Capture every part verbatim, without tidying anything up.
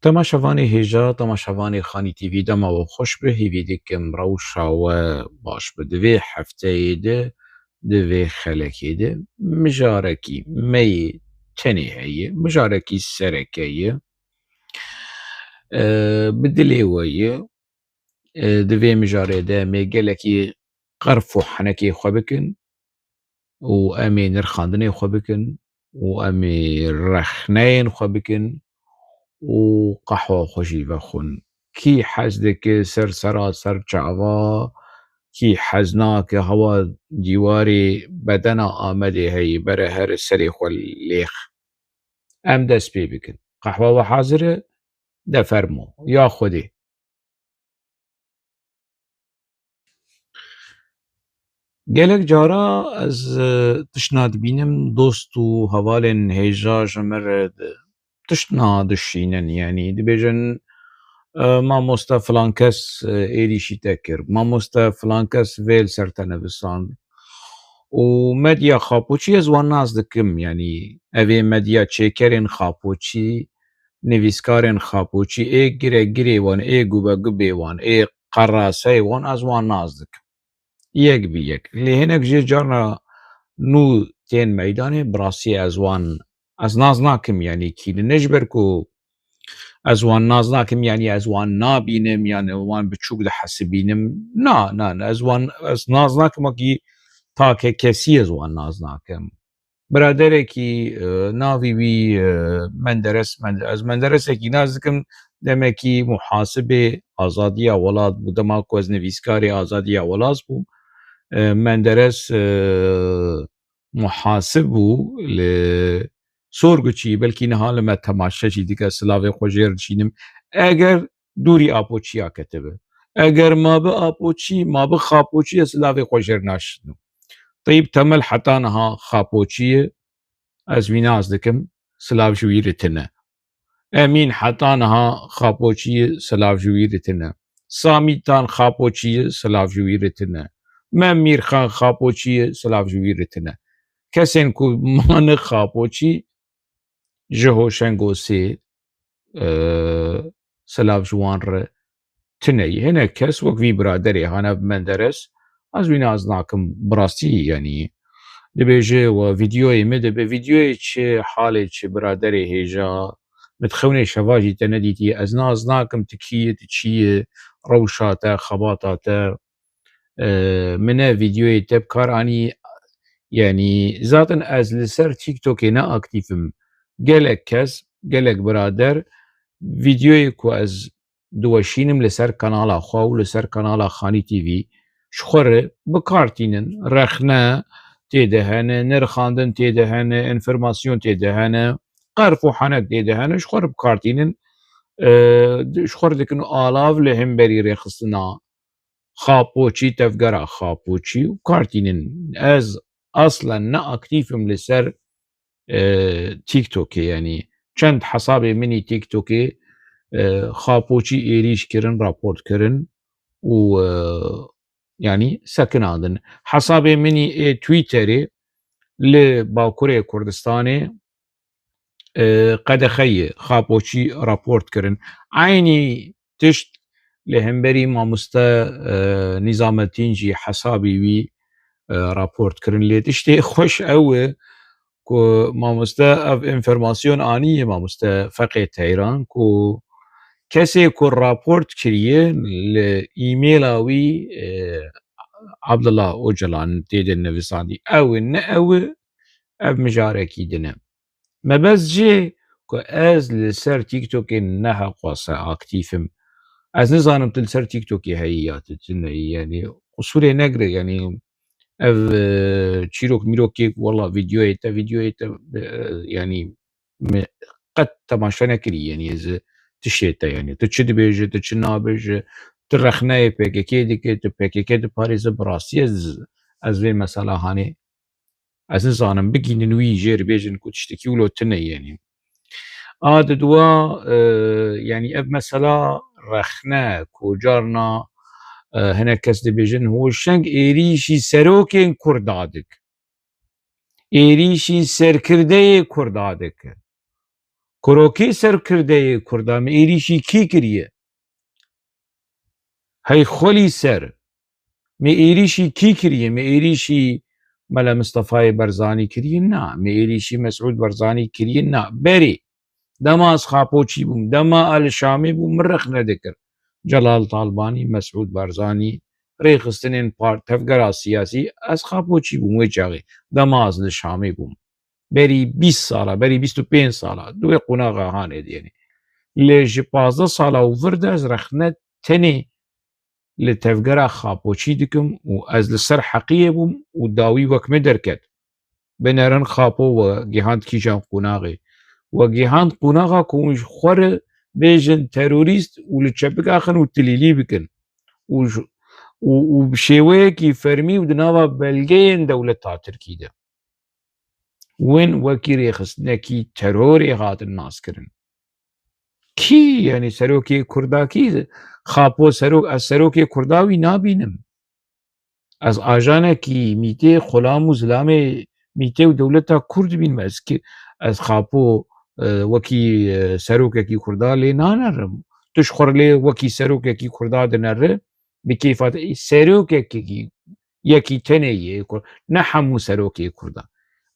Temaşevanê hêja, temaşevanê Xanî T V, dema we xweş be, hêvî dikim rewşa we baş be. Di vê hefteyê de, di vê xelekê de mijarekî me yê tenê heye, mijarekî sereke ye. E, bi dilê we ye. E, di vê mijarê de em ê gelekî qerf û henekê xwe bikin û em ê nirxandinê xwe bikin û em ê rexneyên xwe bikin û qehwa xwe jî vexwin. Kî hez dike ser sera ser çava, kî hez nake hewa dîwarê bedena Amedê heyî bere here serê xwe lêx. Em dest pê bikin. Qehwa we hazir e? De fermo. Ya Xwedê. Gelek cara ez, e, tiştna dibînim, dost û hevalên hêja ji min re di-, tiştna dişînin, yanî dibêjin, e, mamoste filan kes, e, êrîşî te kir, mamoste filan kes vê li ser te nivisand. Û medya xapoçî ez wan nas dikim, yanî ev ê medya çêkerên xapoçî, nivîskarên xapoçî, ê giregirê wan, ê gubegubê wan, ê qeraseyê wan ez wan nas dikim. Yek bi yek. Lê hinek jê carna nû tên meydanê, bi rastî ez wan, ez nas nakim, yanî kî ne, ne ji ber ku ez wan nas nakim, yanî ez wan nabînim, yanî wan biçûk dihesibînim. Na, na, na, ez wan, ez nas nakim, wekî take kesî ez wan nas nakim. Biraderekî, e, navê wî, e, Menderes, Mend-, ez Menderesekî nas dikim, demekî muhasibê Azadiya Welat bû, dema ku ez nivîskarê Azadiya Welat bûm. E, Menderes, e, muhasib bû li Sorguçî, belkî niha li me temaşe jî dike, silavê xwe jê re dişînim. Eger dûrî Apoçiya ketibe. Eger mabe Apoçî, mabe Xapoçî, ez silavê xwe jê re naşînim. Teyîb Temel heta niha Xapoçî ye, ez wî nas dikim, silav ji wî re tune. Emîn heta niha Xapoçî ye, silav ji wî re tune. Samî Tan Xapoçî ye, silav ji wî re tune. Mem Mîrxan Xapoçî ye, silav ji wî re tune. Kesên ku mane Xapoçî, ji Hoşengosê, e, silav ji wan re tune ye. Hinek kes wek vî biraderê Hanev Menderes, ez wî nas nakim, bi rastî, yanî dibêje we vîdyoyê min dibe, vîdyoyê çi, halê çi, biraderê hêja, min di xewnê şeva jî te nedîtiye, ez nas nakim tu kî yî, tu çi yî, rewşa te, xebata te, e, min ne vîdyoyê te bi kar anî, yanî zaten ez li ser TikTokê ne aktîf im. Gelek kes, gelek birader vîdyoyê ku ez diweşînim li ser kanala xwe û li ser kanala Xanî T V ji xwe re bi kar tînin. Rexne tê de hene, nirxandin tê de hene, enformasyon tê de hene, qerf û henek tê de hene, ji xwe re bi kar tînin. E, ji xwe re dikin alav li hemberî rêxistina Xapoçî, tevgera Xapoçî û kar tînin. Ez aslen ne aktîf im li ser, e, TikTokê, yanî çend hesabê min î TikTokê, e, Xapoçî êrîş kirin, raport kirin û, e, yanî sekinandin. Hesabê min î ê Twitterê li Bakurê Kurdistanê, e, qedexeyê Xapoçî raport kirin. Eynî tişt li hemberî mamoste, e, Nîzametîn jî hesabî wî, e, raport kirin. Lê tiştê xweş ew e ku mamoste ev enformasyon aniye, mamoste Feqê Teyran, ku kesê ku raport kiriye li e-maila wî, e, Abdullah Ocalan tê de nivisandî. Ew e, ne ew e, ev mijarekî din e. Mebest jê ku ez li ser TikTokê ne heqwase aktîf im. Ez nizanim tu li ser TikTokê heyî ya tu tune yî, yanî qusûrê negire, yanî ev, e, çîrok mîrokê, wela vîdyoyê te, vîdyoyê te, e, yanî me qet temaşe nekirî, yanî ez tiştê te, yanî tu çi dibêje, tu çi nabêje, tu rexneyê P K K dike, tu P K K diparêze, bi rastî ez, ez vê mesela hanê Ez nizanim, bigînin wî jê re bêjin ku tiştekî wilo tune yenî. A di dua, e, yanî ev mesela rexne ku carna, e, hinek kes dibêjin, Hoşeng êrîşî serokên Kurda dik. Êrîşî serkirdeyê Kurda dik. Kuro kî serkirdeyê Kurda, me êrîşî kî kiriye? Hey xwelî ser, me êrîşî kî kiriye? Me êrîşî Mela Mistefayê Barzanî kiriye? Na. Me êrîşî Mesûd Barzanî kiriye? Na. Berê, dema ez Xapoçî bûm, dema ez li Şamê bûm, min rexne dikir. Celal Talbanî, Mesûd Barzanî, rêxistinên par-, tevgera siyasî, ez Xapoçî bûm wê çaxê. Dema ez li Şamê bûm. Berî bîst sala, berî bîst û pênc sala, di wê qonaxa hanê diyenê. Lê ji pazdeh sala û vir de ez rexne tenê li tevgera Xapoçî dikim û ez li ser heqiyê bûm û dawî wek min derket. Binerin Xapo we gihand kîjan qonaxê. We gihand qonaxa ku hûn ji xwe re bêjin terorîst û li çepik axin û tilîlî bikin. Û ji, û, û bi şêweyekî fermî û di nava belgeyên dewleta Tirkî de. Win wekî rêxistinekî terorê hatin naskirin. Kî, yanî serokê Kurda kî? Xapo serok, ez serokê Kurda wî nabînim. Ez ajanekî mîtê xulam û zilamê mîtê û dewleta Kurd bînim. Ez ki, ez Xapo, e, wekî, e, serokekî Kurda lê nanerim. Tu ji xwe re lê wekî serokekî Kurda dinere, bi keyfa te, serokekî yekî tenê yê Kur-, ne hemû serokê Kurda.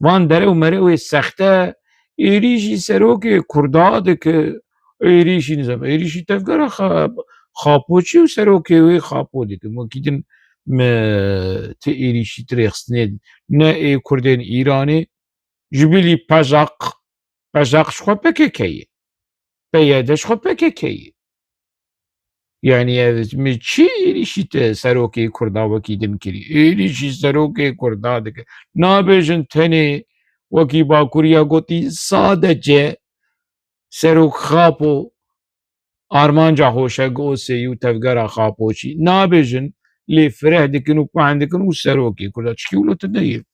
Van derew merewê sexte, êrîşî serokê Kurda dike, êrîşî nizam, êrîşî tevgera Xa-, Xapoçî û serokê wê Xapo dikim. Wekî din me ti êrîşî ti rêxistinê ne ê Kurdên Îranê, ji bilî Pezaq, Pezaq ji xwe P K K ye. P Y D ji xwe P K K ye. Yanî ev min çi êrîşî te serokê Kurda wekî din kirî? Êrîşî serokê Kurda dike. Nabêjin tenê wekî Bakuriya gotî sadece serok Xapo armanca Hoşek Osê û tevgera Xapoçî. Nabêjin lê fireh dikin û pehn dikin û serokê Kurda. Çikî wilo tune ye.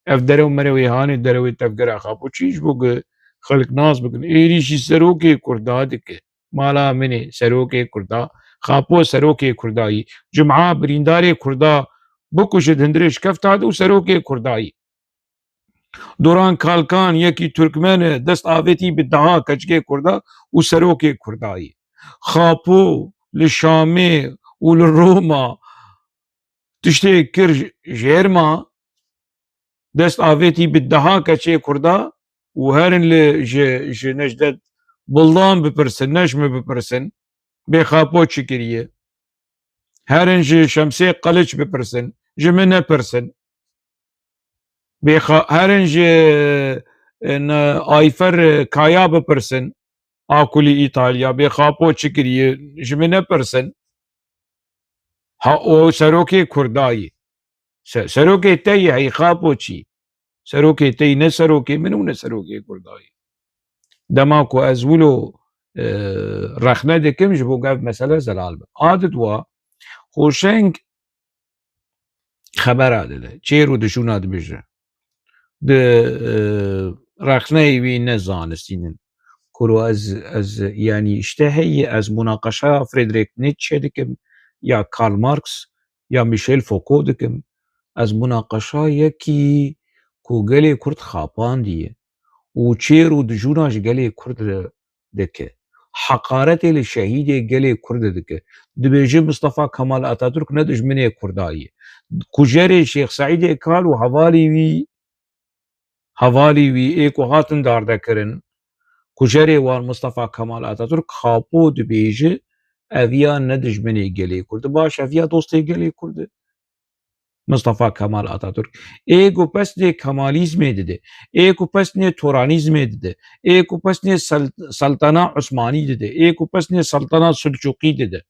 Ev derew merewê hanê derewê tevgera Xapoçî ji bo ku xelk nas bikin. Êrîşî serokê Kurda dike. Mala min ê serokê Kurda, Xapo serokê Kurda yî. Cuma birîndarê Kurda bikuje di hundirê şikefta de û serokê Kurda yî. Doran Kalkan yekî Turkmen e, dest avêtî bi deha keçikê Kurda û serokê Kurda yî. Xapo li Şamê û li Roma tiştê kir ji, ji êrma, dest avêtî bi deha keçê Kurda û herin li ji, ji Necdet Buldan bipirsin, ne ji min bipirsin, bê Xapo çi kiriye. Herin ji Şemsê Qiliç bipirsin, ji min nepirsin. Bê Xa-, herin ji, e, ne, Ayfer Kaya bipirsin, a kulî Îtalya, bê Xapo çi kiriye, ji min nepirsin. Ha, o serokê Kurda yî. Se-, serokê te yî, hey Xapo çi? Serokê te yî ne serokê min û ne serokê Kurda yî. Dema ku ez wilo, e, rexne dikim, ji bo ku ev mesele zelal be. A di dua, Hoşeng xebera dide, çêr û dijûna dibêje. Di, e, rexneyê wî ne zanistî nin. Kuro ez, ez, yanî işte heye, ez munaqeşa Friedrich Nietzsche dikim, ya Karl Marx, ya Michel Foucault dikim. Ez munaqeşa yekî ku gelê Kurd xapandiye û çêr û dijûna ji gelê Kurd re dike. Heqaretê li şehîdê gelê Kurd dike. Dibêje Mistefa Kemal Atatürk ne dijminê Kurda ye. Kujerê Şêx Seîdê Kal û hevalî wî, hevalî wî ê ku hatin dardekirin, kujerê wan Mistefa Kemal Atatürk Xapo dibêje, eviya ne dijminê gelê Kurd. Baş, eviya dostê gelê Kurd e. Mistefa Kemal Atatürk. Ê ku pesnê Kemalîzmê dide, ê ku pesnê Toranîzmê dide, ê ku pesnê Sel-, Seltana Osmanî dide, ê ku pesnê Seltana Selçûqî dide.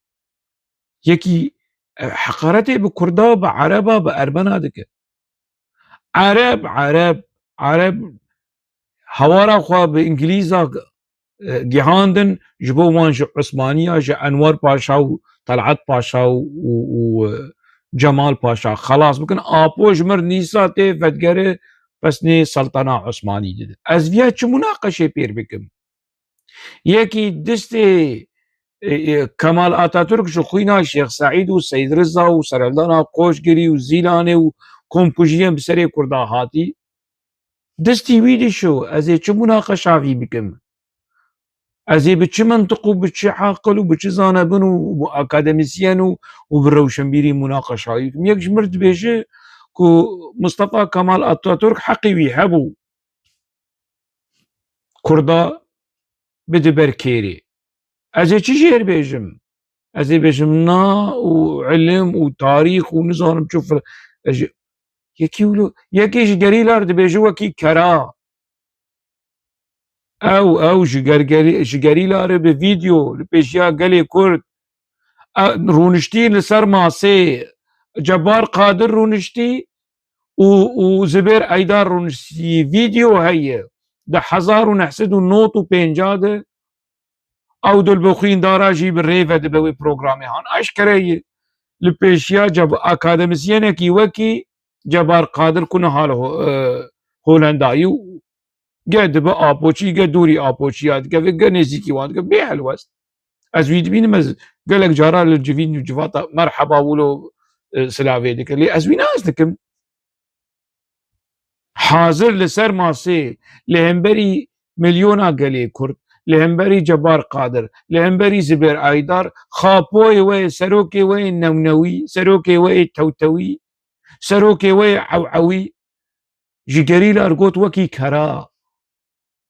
Yekî, e, heqaretê bi Kurda, bi Ereba, bi Ermena dike. Ereb, Ereb, Ereb hewara xwe bi Îngilîza, e, gihandin, ji bo wan ji Osmaniya, ji Enwer Paşa û Telat Paşa û, û, û, e, Cemal Paşa xelas bikin. Apo ji mir nîsa tê vedgere pesnê Seltana Osmanî dide. Ez viya çi munaqeşê pêr bikim? Yekî distê, e, e, Kemal Atatürk ji xwîna Şêx Seîd û Seyd Riza û sereldana Qoşgirî û Zîlanê û komkujiyên bi serê Kurda hatî. Distî wî dişo, ez ê çi munaqeşa vî bikim? Ez ê bi çi mintiq û bi çi aqil û bi çi zanebin û bi akademîsyen û, û bi rewşenbîrî munaqeşayî bikim? Yek ji mir dibêje ku Mustafa Kemal Atatürk heqê wî hebû Kurda bide ber kêrê. Ez ê çi jê re bêjim? Ez ê bêjim na û ilim û tarîx û nizanim çi fir-, ez ji, yekî wilo, yekî ji gerîlar dibêje wekî kera. Ew, ew ji gergerî-, ji gerîla re bi vîdeo li pêşiya gelê Kurd, e, rûniştî li ser masê Cebar Qadir rûniştî û, û Zibêr Eydar rûniştî. Vîdeo heye. Di hezar û neh sed û nod û pêncî de ew dil bi xwîndara jî bi rê ve dibe wê programê han. Eşkere ye. Li pêşiya ceb-, akademîsyenekî wekî Cebar Qadir ku niha li Ho-, e, Holendayî û ge dibe Apoçî, ge dûrî Apoçiya dikeve, ge nêzîkî wan dike, bê helwest. Ez wî dibînim, ez gelek cara li civîn û civata merheba wilo, e, silavê dike. Lê ez wî nas dikim. Hazir li ser masê, li hemberî milyona gelê Kurd, li hemberî Cebar Qadir, li hemberî Zibêr Aydar, xapoyê we yê, serokê we yê newnewî, serokê we yê tewtewî, serokê we yê ewewî, ji gerîlar got wekî kera.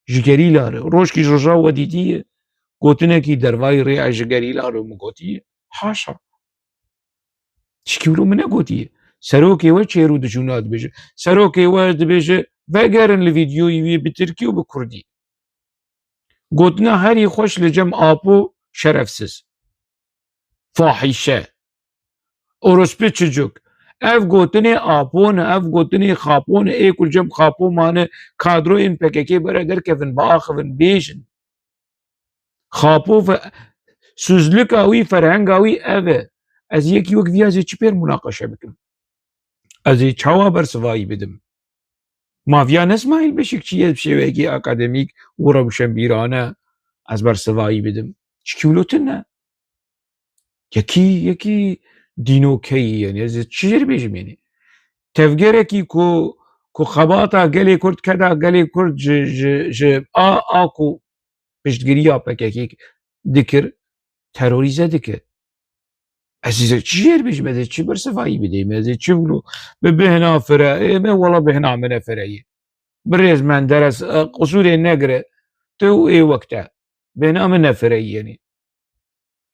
Ji gerîla re. Rojkî ji roja we dîtiye. Gotinekî dervayî rê ez ji gerîla re min gotiye. Haşa. Çikî wilo min negotiye. Serokê we çêr û dijûna dibêje. Serokê we dibêje, vegerin li vîdyoyî wî bi tirkî û bi kurdî. Gotina herî xweş li cem Apo şerefsiz. Fahîşe. Orospu çicuk. Ev gotinê Apo ne, ev gotinê Xapo ne, ê ku li cem Xapo mane, kadroyên P K K bere derkevin, biaxivin, bêjin. Xapo fe-, suzlika wî, ferhenga wî ev e. Ez yekî wek vî ez ê çi pêr munaqeşe bikim? Ez ê çawa bersivayî bidim? Ma viya ne Smaîl Beşîkçî ye bi şêweyekî akademîk û rewşenbîrane ez bersivayî bidim? Çikî wilo tune. Yekî, yekî dînokeyî, yani ez çi jê re bêjim yani? Tevgerekî ku, ku xebata gelê Kurd, keda gelê Kurd ji, ji, ji a, a ku piştgiriya P K K dikir, terorîze dike. Ez ê çi jê re bêjim, ez ê çi bersivayî bideyim, ez ê çi wilo bi bêhna fire, ê me wela bêhna min ne fire ye. Birêz Menderes, e, qusûrê negire, tu û ê wek te. Bêhna min ne fire ye, yani.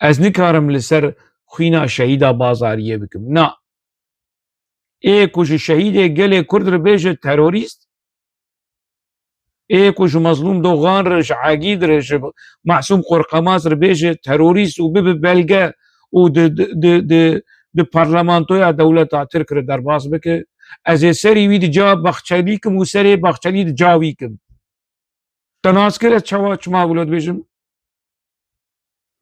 Ez nikarim li ser xwîna şehîda bazariyê bikim. Na. Ê ku ji şehîdê gelê Kurd re bêje terorîst, ê ku ji Mezlûm Dogan re, ji Egîd re, ji Masûm Qorqemaz re bêje terorîst û bibe belge û di, di, di, di, di parlamentoya dewleta Tirk re derbas bike, ez ê serî wî di ca Baxçelî kim û serê Baxçelî di ca wî kim. Te nas kir ez çawa, çima wilo dibêjim?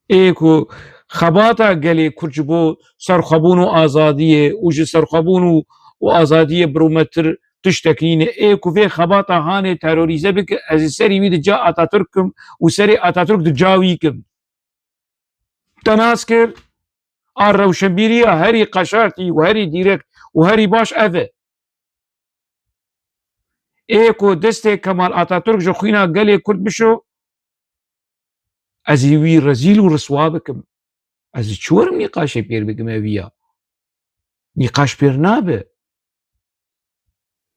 Ê ku xebata gelê Kurd ji bo serxwebûn û azadiyê û ji serxwebûn û, û azadiyê birûmetir tiştek nîne. Ê ku vê xebata hanê terorîze bike, ez ê serî wî di ca Atatürk kim û serê Atatürk di ca wî kim. Te nas kir, a rewşenbîriya herî qeşartî û herî dîrekt û herî baş ev e. Ê ku destê Kemal Atatürk ji xwîna gelê Kurd bişo, ez ê wî rezîl û riswa bikim. Ez ê çi werim nîqaşê pêr bikim eviya? Nîqaş pêr nabe.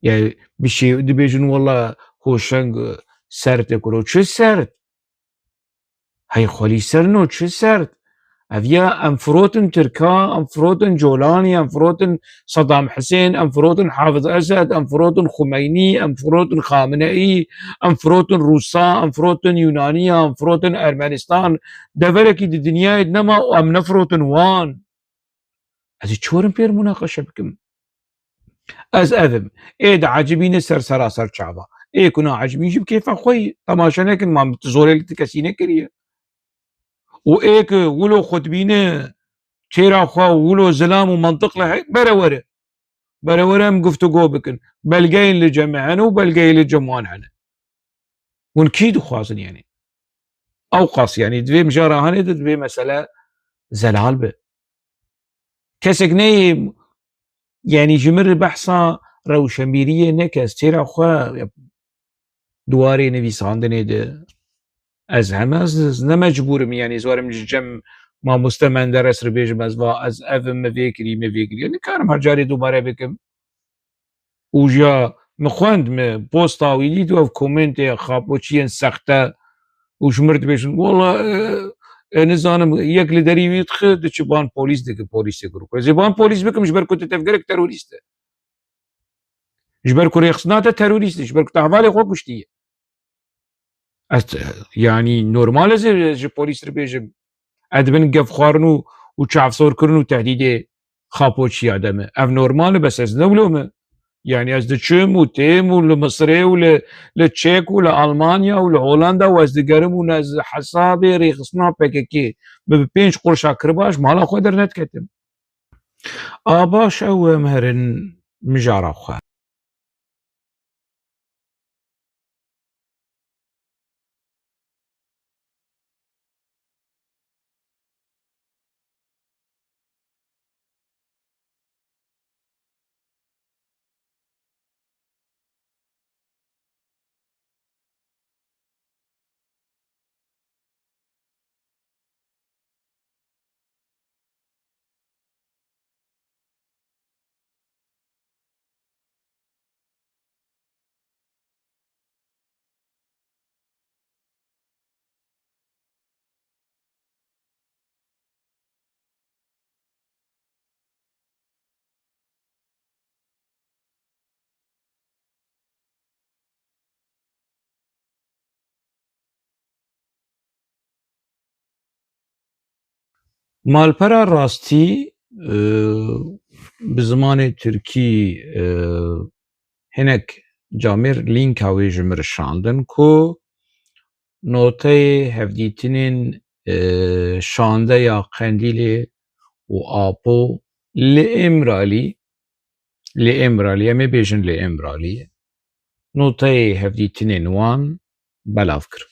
Yani bi şey dibêjin, wela hoşeng sert e kuro. Çi sert? Hey xwelî ser no çi sert? Ev ya em firotin Tirka, em firotin Colanî, em firotin Saddam Husên, em firotin Hafiz Esed, em firotin Xumeynî, em firotin Xameneî, em firotin Rûsa, em firotin Yunaniya, em firotin Ermenistan. Deverekî di dinyayê de nema û em nefirotin wan. Ez ê çi werim pêr munaqeşe bikim? Ez ev im. Ê diecibîne ser seraser çava. Ê ku naecibîn jî bi kêfa xwe yî. Temaşe nekin, ma min tu zorê li ti kesî nekiriye. Û ê ku wilo xwe dibîne çêra xwe û wilo zilam û mantiq li he-, bere were. Bere were em guftûgo bikin. Belgeyên li cem me hene û belgeyê li cem wan hene. Hûn kî dixwazin yani? Ewqas yani di vê mijara hanê de divê mesele zelal be. Kesek neyê yani ji min re behsa rewşenbîriyê neke, ez têra xwe ya di warê nivîsandinê de, Ez heme ez, ez ne mecbûr im, yanî ez werim ji cem mamoste Menderes re bêjim, ez va ez ev im, min vê kirî, min vê kirî. Nikarim her carê dubare bikim. Û ya min xwend, min posta wî dît û ev komentê xapoçiyên sexte û ji mir dibêjin, wela, e, e, nizanim, yek li derî wî dixe, diçe ban polîs dike, polîsê gurûp. Ez ê ban polîs bikim ji ber ku tu tevgerek terorîst e. Ji ber ku rêxistina te terorîst e, ji ber ku te hevalê xwe kuştiye. Ez, yanî normal e ez ê ji polîs re bêjim. Ez di bin gefxwarin û, û çavsorkirin û tehdîdê xapoçiya de me. Ev normal e, bes ez ne wilo me. Yanî ez diçim û têm û li Misirê û li, li Çek û li Almanya û li Holanda û ez digerim û ez hesabê rêxistina P K K bi, bi pênc qurşa kirbaş mala xwe dernediketim. A baş, ew em herin mijara xwe. Malpera rastî, e, bi zimanê tirkî, e, hinek camêr lînka wê ji min re şandin ku noteyê hevdîtinên, e, şandeya Qendîlê û Apo li Îmralî, li Îmralî, em ê bêjin li Îmralî, noteyê hevdîtinên wan belav kir.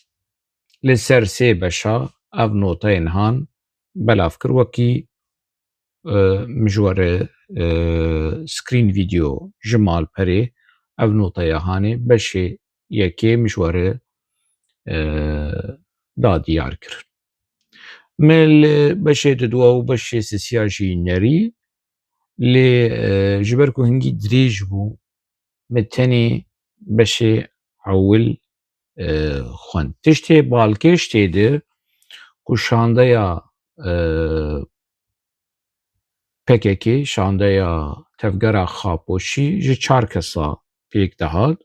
Li ser sê beşa ev noteyên han belav kir, wekî, e, min ji we re, e, screen video ji malperê ev noteya hanê beşê yekê min ji we re, e, da diyar kir. Me li beşê didwa û beşê sisiya jî nerî, lê, e, ji ber ku hingî dirêj bû, me tenê beşê ewil, e, xwend. Tiştê balkêş tê de ku şandeya, e, P K K, şandeya tevgera Xapoşî ji çar kesa pêk dihat.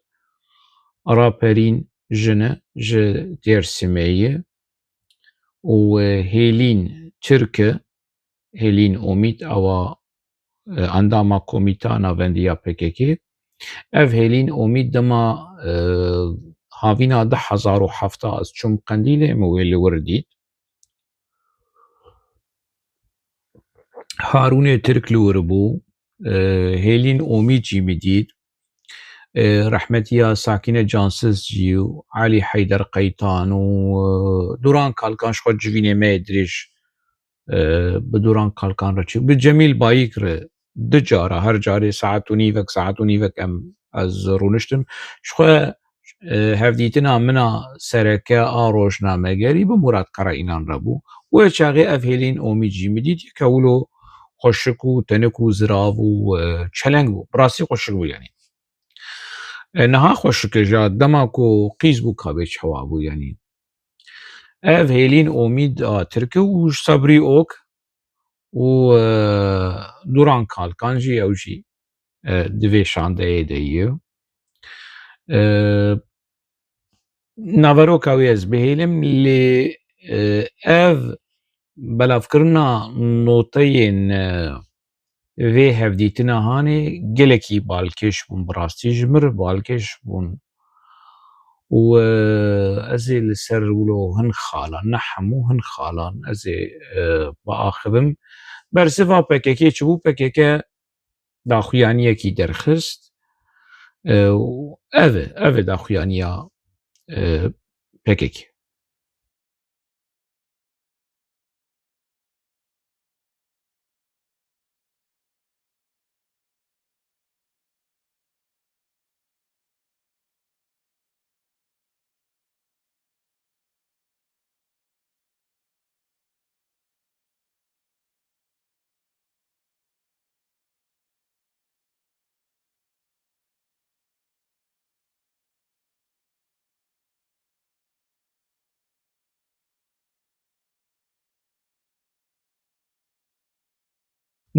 Raperîn jin e, ji Dêrsimê ye û, e, Hêlîn Tirk e, Hêlîn Omîd, ewa, e, endama Komîta Navendiya P K K. Ev Hêlîn Omîd dema, e, havîna du hezar û heft ez çûm Qendîlê, min wê li wir dît. Harûnê Tirk li wir bû, e, Hêlîn Omîd jî min dît. E, rehmetiya Sakîne Cansiz jî û Elî Heyder Qeytan û, e, Duran Kalkan, ji xwe civînê me yê dirêj, e, bi Duran Kalkan re çû. Bi Cemîl Bayik re du cara, her carê saet û nîvek, saet û nîvek em, ez rûniştim. Ji xwe, e, hevdîtina min a sereke a rojnamegerî bi Murat Karaînan re bû. Wê çaxê ev Hêlîn Omîd jî min dît, yeke wilo xweşik û tenik û zirav û, e, çeleng bû. Bi rastî xweşik bû, yanî. E, niha xweşik e, ja dema ku qîz bû, ka bê çawa bû, yanî. Ev Hêlîn Omîd a Tirk e û Sabrî Ok û, e, Duran Kalkan jî, ew jî, e, di vê şandeyê de ye. E, naveroka wê ez bihêlim, lê, e, ev belavkirina noteyên, e, vê hevdîtina hanê gelekî balkêş bûn, bi rastî ji min re balkêş bûn. Û, e, ez ê li ser wilo hin xalan, ne hemû, hin xalan ez ê, e, biaxivim. Bersiva P K K çi bû? P K K daxuyaniyekî derxist. E, û ev e, ev e daxuyaniya, e, P K K.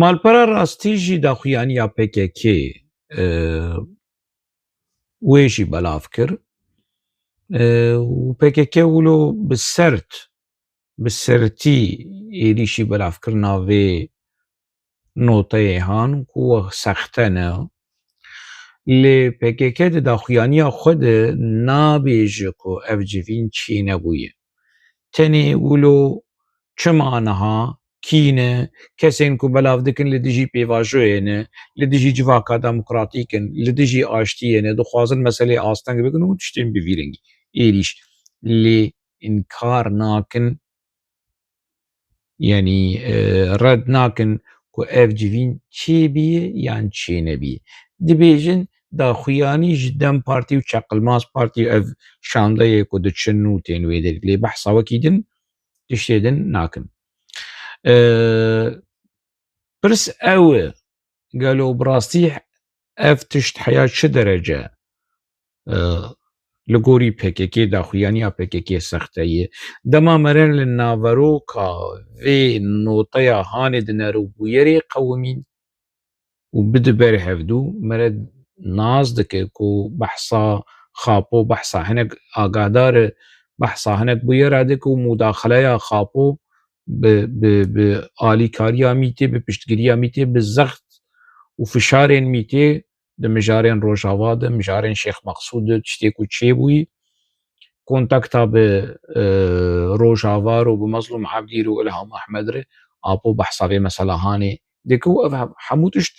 Malpera rastî jî daxuyaniya P K K, e, wê jî belav kir. E, û P K K wilo bi sert, bi sertî êrîşî belavkirina vê noteyê han ku we sexte ne. Lê P K K di daxuyaniya xwe de nabêje ku ev civîn çênebûye. Tenê wilo çima niha, kî ne, kesên ku belav dikin li dijî pêvajoyê ne, li dijî civaka demokratîk in, li dijî aştiyê ne, dixwazin meseleyê asteng bikin û tiştên bi vî rengî êrîş lê înkar nakin, yanî, e, red nakin ku ev civîn çêbîye yan çênebîye. Dibêjin daxuyanî ji DEM Partî û Çeqilmaz Partî ev şandeyê ku diçin û tên wê derê. Lê behsa wekî din tiştê din nakin. E, pirs ew e, gelo bi rastî ev tişt heya çi derece, e, li gorî P K K, daxuyaniya P K K sexte ye? Dema mere li naveroka vê noteya hanê dinere û bûyerê qewimîn û bide ber hevdû, mere nas dike ku behsa Xapo, behsa hinek agahdar e, behsa hinek bûyera dike û mudaxaleya Xapo bi, bi, bi alîkariya mîtê, bi piştgiriya mîtê, bi zext û fişarên mîtê di mijarên Rojava de, mijarên Şêx Meqsûd de, tiştê ku çêbûyî, kontakta bi, e, Rojava re û bi Mezlûm Ebdî re û Ilham Ehmed re, Apo behsa vê mesela hanê dike û ev hem-, hemû tişt,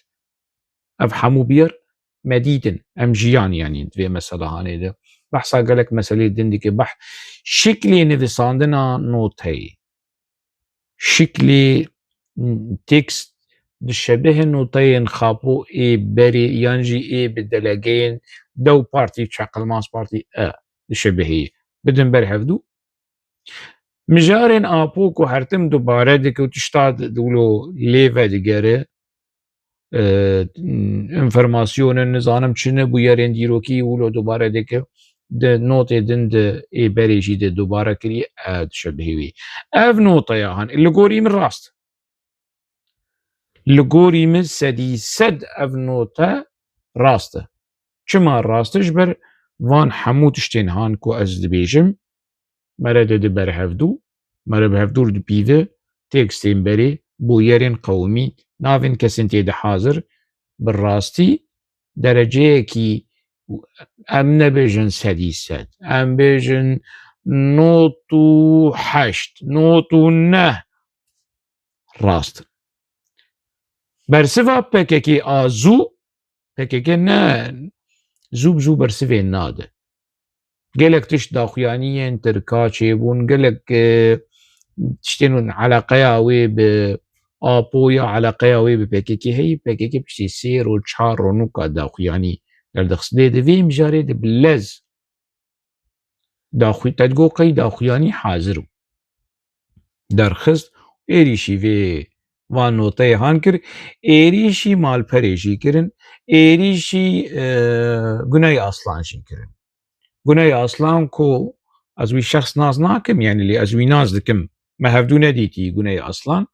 ev hemû bûyer me dîtin, em jiyan, yanî di vê mesela hanê de. Behsa gelek meselê din dike, beh-, şiklê nivisandina noteyê. Şiklê, m, tekst dişebihe noteyên Xapo ê berê yan jî ê bi delegeyên DEW Partî, Çeqilmaz Partî, e, dişebihê. Bidin ber hevdû. Mijarên Apo ku her tim dubare dike û tişta di, di wilo lê vedigere, e, înformasyonin, nizanim çi ne, bûyerên dîrokî wilo dubare dike, di notê din di ê berê jî de dubare kirî, e, dişebihê wî. Ev noteya han, li gorî min rast. Li gorî min sedî sed ev note rast e. Çima rast e? Ji ber van hemû tiştên han ku ez dibêjim, mere dide ber hevdû, mere bi hevdû re dipîve, tekstên berê, bûyerên qewimî, navên kesên tê de hazir, bi rastî dereceyekî, em nebêjin sedî sed, em bêjin nod û heşt, nod û neh rast in. Bersiva P K K a zû, P K K ne zû bi zû bersivê nade. Gelek tişt daxuyaniyên tirka çêbûn, gelek, e, tiştên eleqeya wê bi Apo ya eleqeya wê bi P K K heye, P K K piştî sê roj, çar roj nûka daxuyanî derdixist. Lê di vê mijarê de bi lez daxuy-, te digot qey daxuyanî hazir bû. Derxist, êrîşî vê van noteyê han kir, êrîşî malperê jî kirin, êrîşî, e, Guney Aslan jî kirin. Guney Aslan ku ez wî şexs nas nakim, yanî lê ez wî nas dikim. Me hevdû nedîtî Guney Aslan.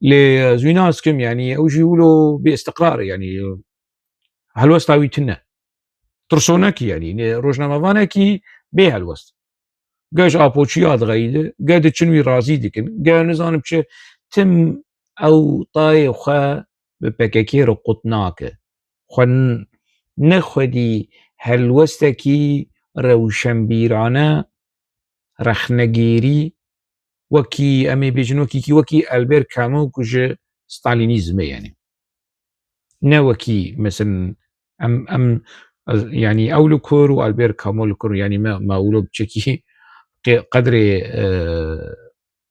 Lê ez wî nas dikim, yanî ew jî wilo bêîstiqrar e, yanî helwesta wî tune. Tirsonek e, yanî ne rojnamevanekî bê helwest. Ge ji Apoçiya dixeyide, ge diçin wî razî dikin, ge nizanim çi, tim ew tayê xwe bi P K K re qut nake. Xwe n-, ne xwedî helwestekî rewşenbîrane, rexnegêrî, wekî, em ê bêjin wekî kî, wekî Albert Camus ku ji Stalînîzmê, yanî. Ne wekî, mesela, em, em, ez, yanî ew li kur û Albert Camus li kur, yanî me, me wilo biçekî qe-, qedrê, e,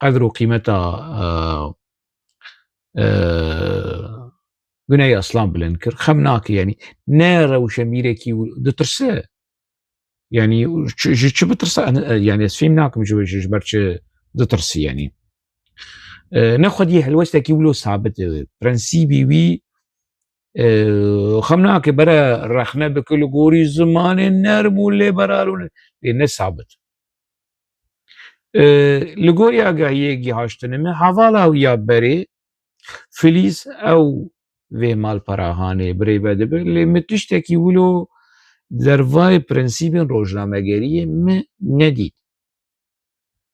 qedr û qîmeta, e, e, Guney Aslan bilind kir. Xem nake, yanî ne rewşenbîrekî û ditirse. Yanî çi, ji çi bitirse? Yanî ez fêm nakim ji, ji, ji ber çi ditirsî, yanî. E, ne xwedî helwestekî wilo sabit e. Prensîbî wî, e, xem nake bere rexne bike li gorî zimanê nerm û lêberal û lê ne sabit. E, li gorî agahiyê gihaştine me, hevala wî ya berê, Filîz ew vê malperahanê birêve dibe, lê min tiştekî wilo dervayê prensîbên rojnamegeriyê min nedît.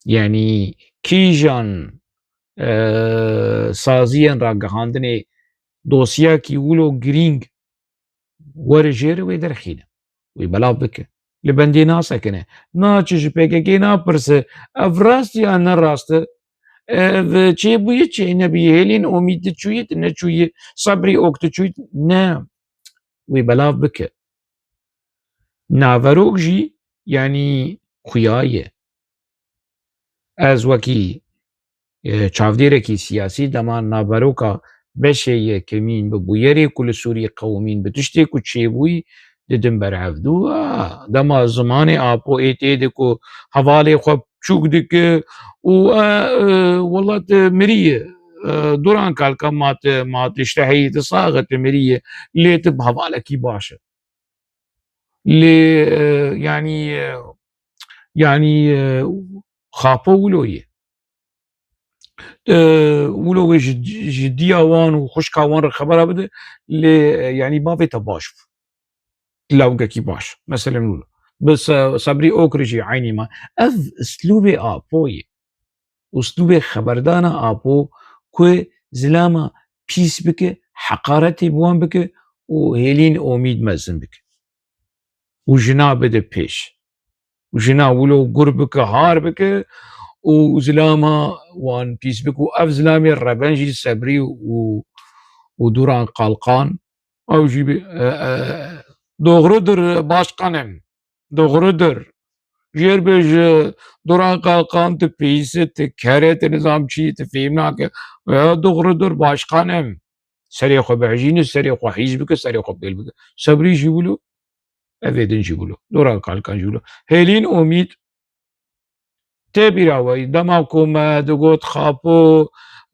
Yanî kîjan, e, saziyên ragihandinê dosyakî wilo girîng were jêr wê derxîne. Wî belav bike. Li bendê nasekine. Naçe ji P K K napirse, ev rast ya ne rast e? Ev çêbûye çê nebûye? Hêlîn Omîd tu çûyî, tu neçûyî, Sebrî Ok tu çûyî, ne. Wî belav bike. Naverok jî, yanî, xuya ye. Ez wekî, e, çavdêrekî siyasî dema naveroka beşê yekemîn bi bûyerê ku li Sûriyê qewimîn, bi tiştê ku çêbûyî, didim ber hevdû. A, dema zimanê Apo ê tê de ku hevalê xwe çûk dike û, e, e, welat, e, miriye. E, Duran Kalkan ma te, ma te işte heyî te sax e, te miriye. Lê te bi hevalekî baş e. Lê, e, yanî, e, yanî, e, Xapo wilo ye. E, wilo wê ji, ji diya wan û xwişka wan re xebera bide, lê, e, yanî bavê te baş bû. Lawgekî baş. Meselem wilo. Bi Se-, Sebrî Ok re jî eynî ma. Ev uslûbê Apo ye. Uslûbê xeberdana Apo ku zilama pîs bike, heqaretê bi wan bike û Hêlîn Omîd mezin bike. Û jina bide pêş. Û jina wilo gur bike, har bike û zilama wan pîs bike. Û ev zilamê reben jî Sebrî û, û Duran Kalkan, ew jî bi, e, e, doğrudur başkanım. Doğrudur. Jêr bê ji Duran Kalkan tu pîs e, tu ker e, tu nizam çi, tu fêm nake. Ya doğrudur başkanım. Serê xwe bihejîne, serê xwe hîs bike, serê xwe pêl bike. Sebrî jî wilo, ev ê din jî wilo. Duran Kalkan jî wilo. Hêlîn Omîd tê bîra we, dema ku me digot Xapo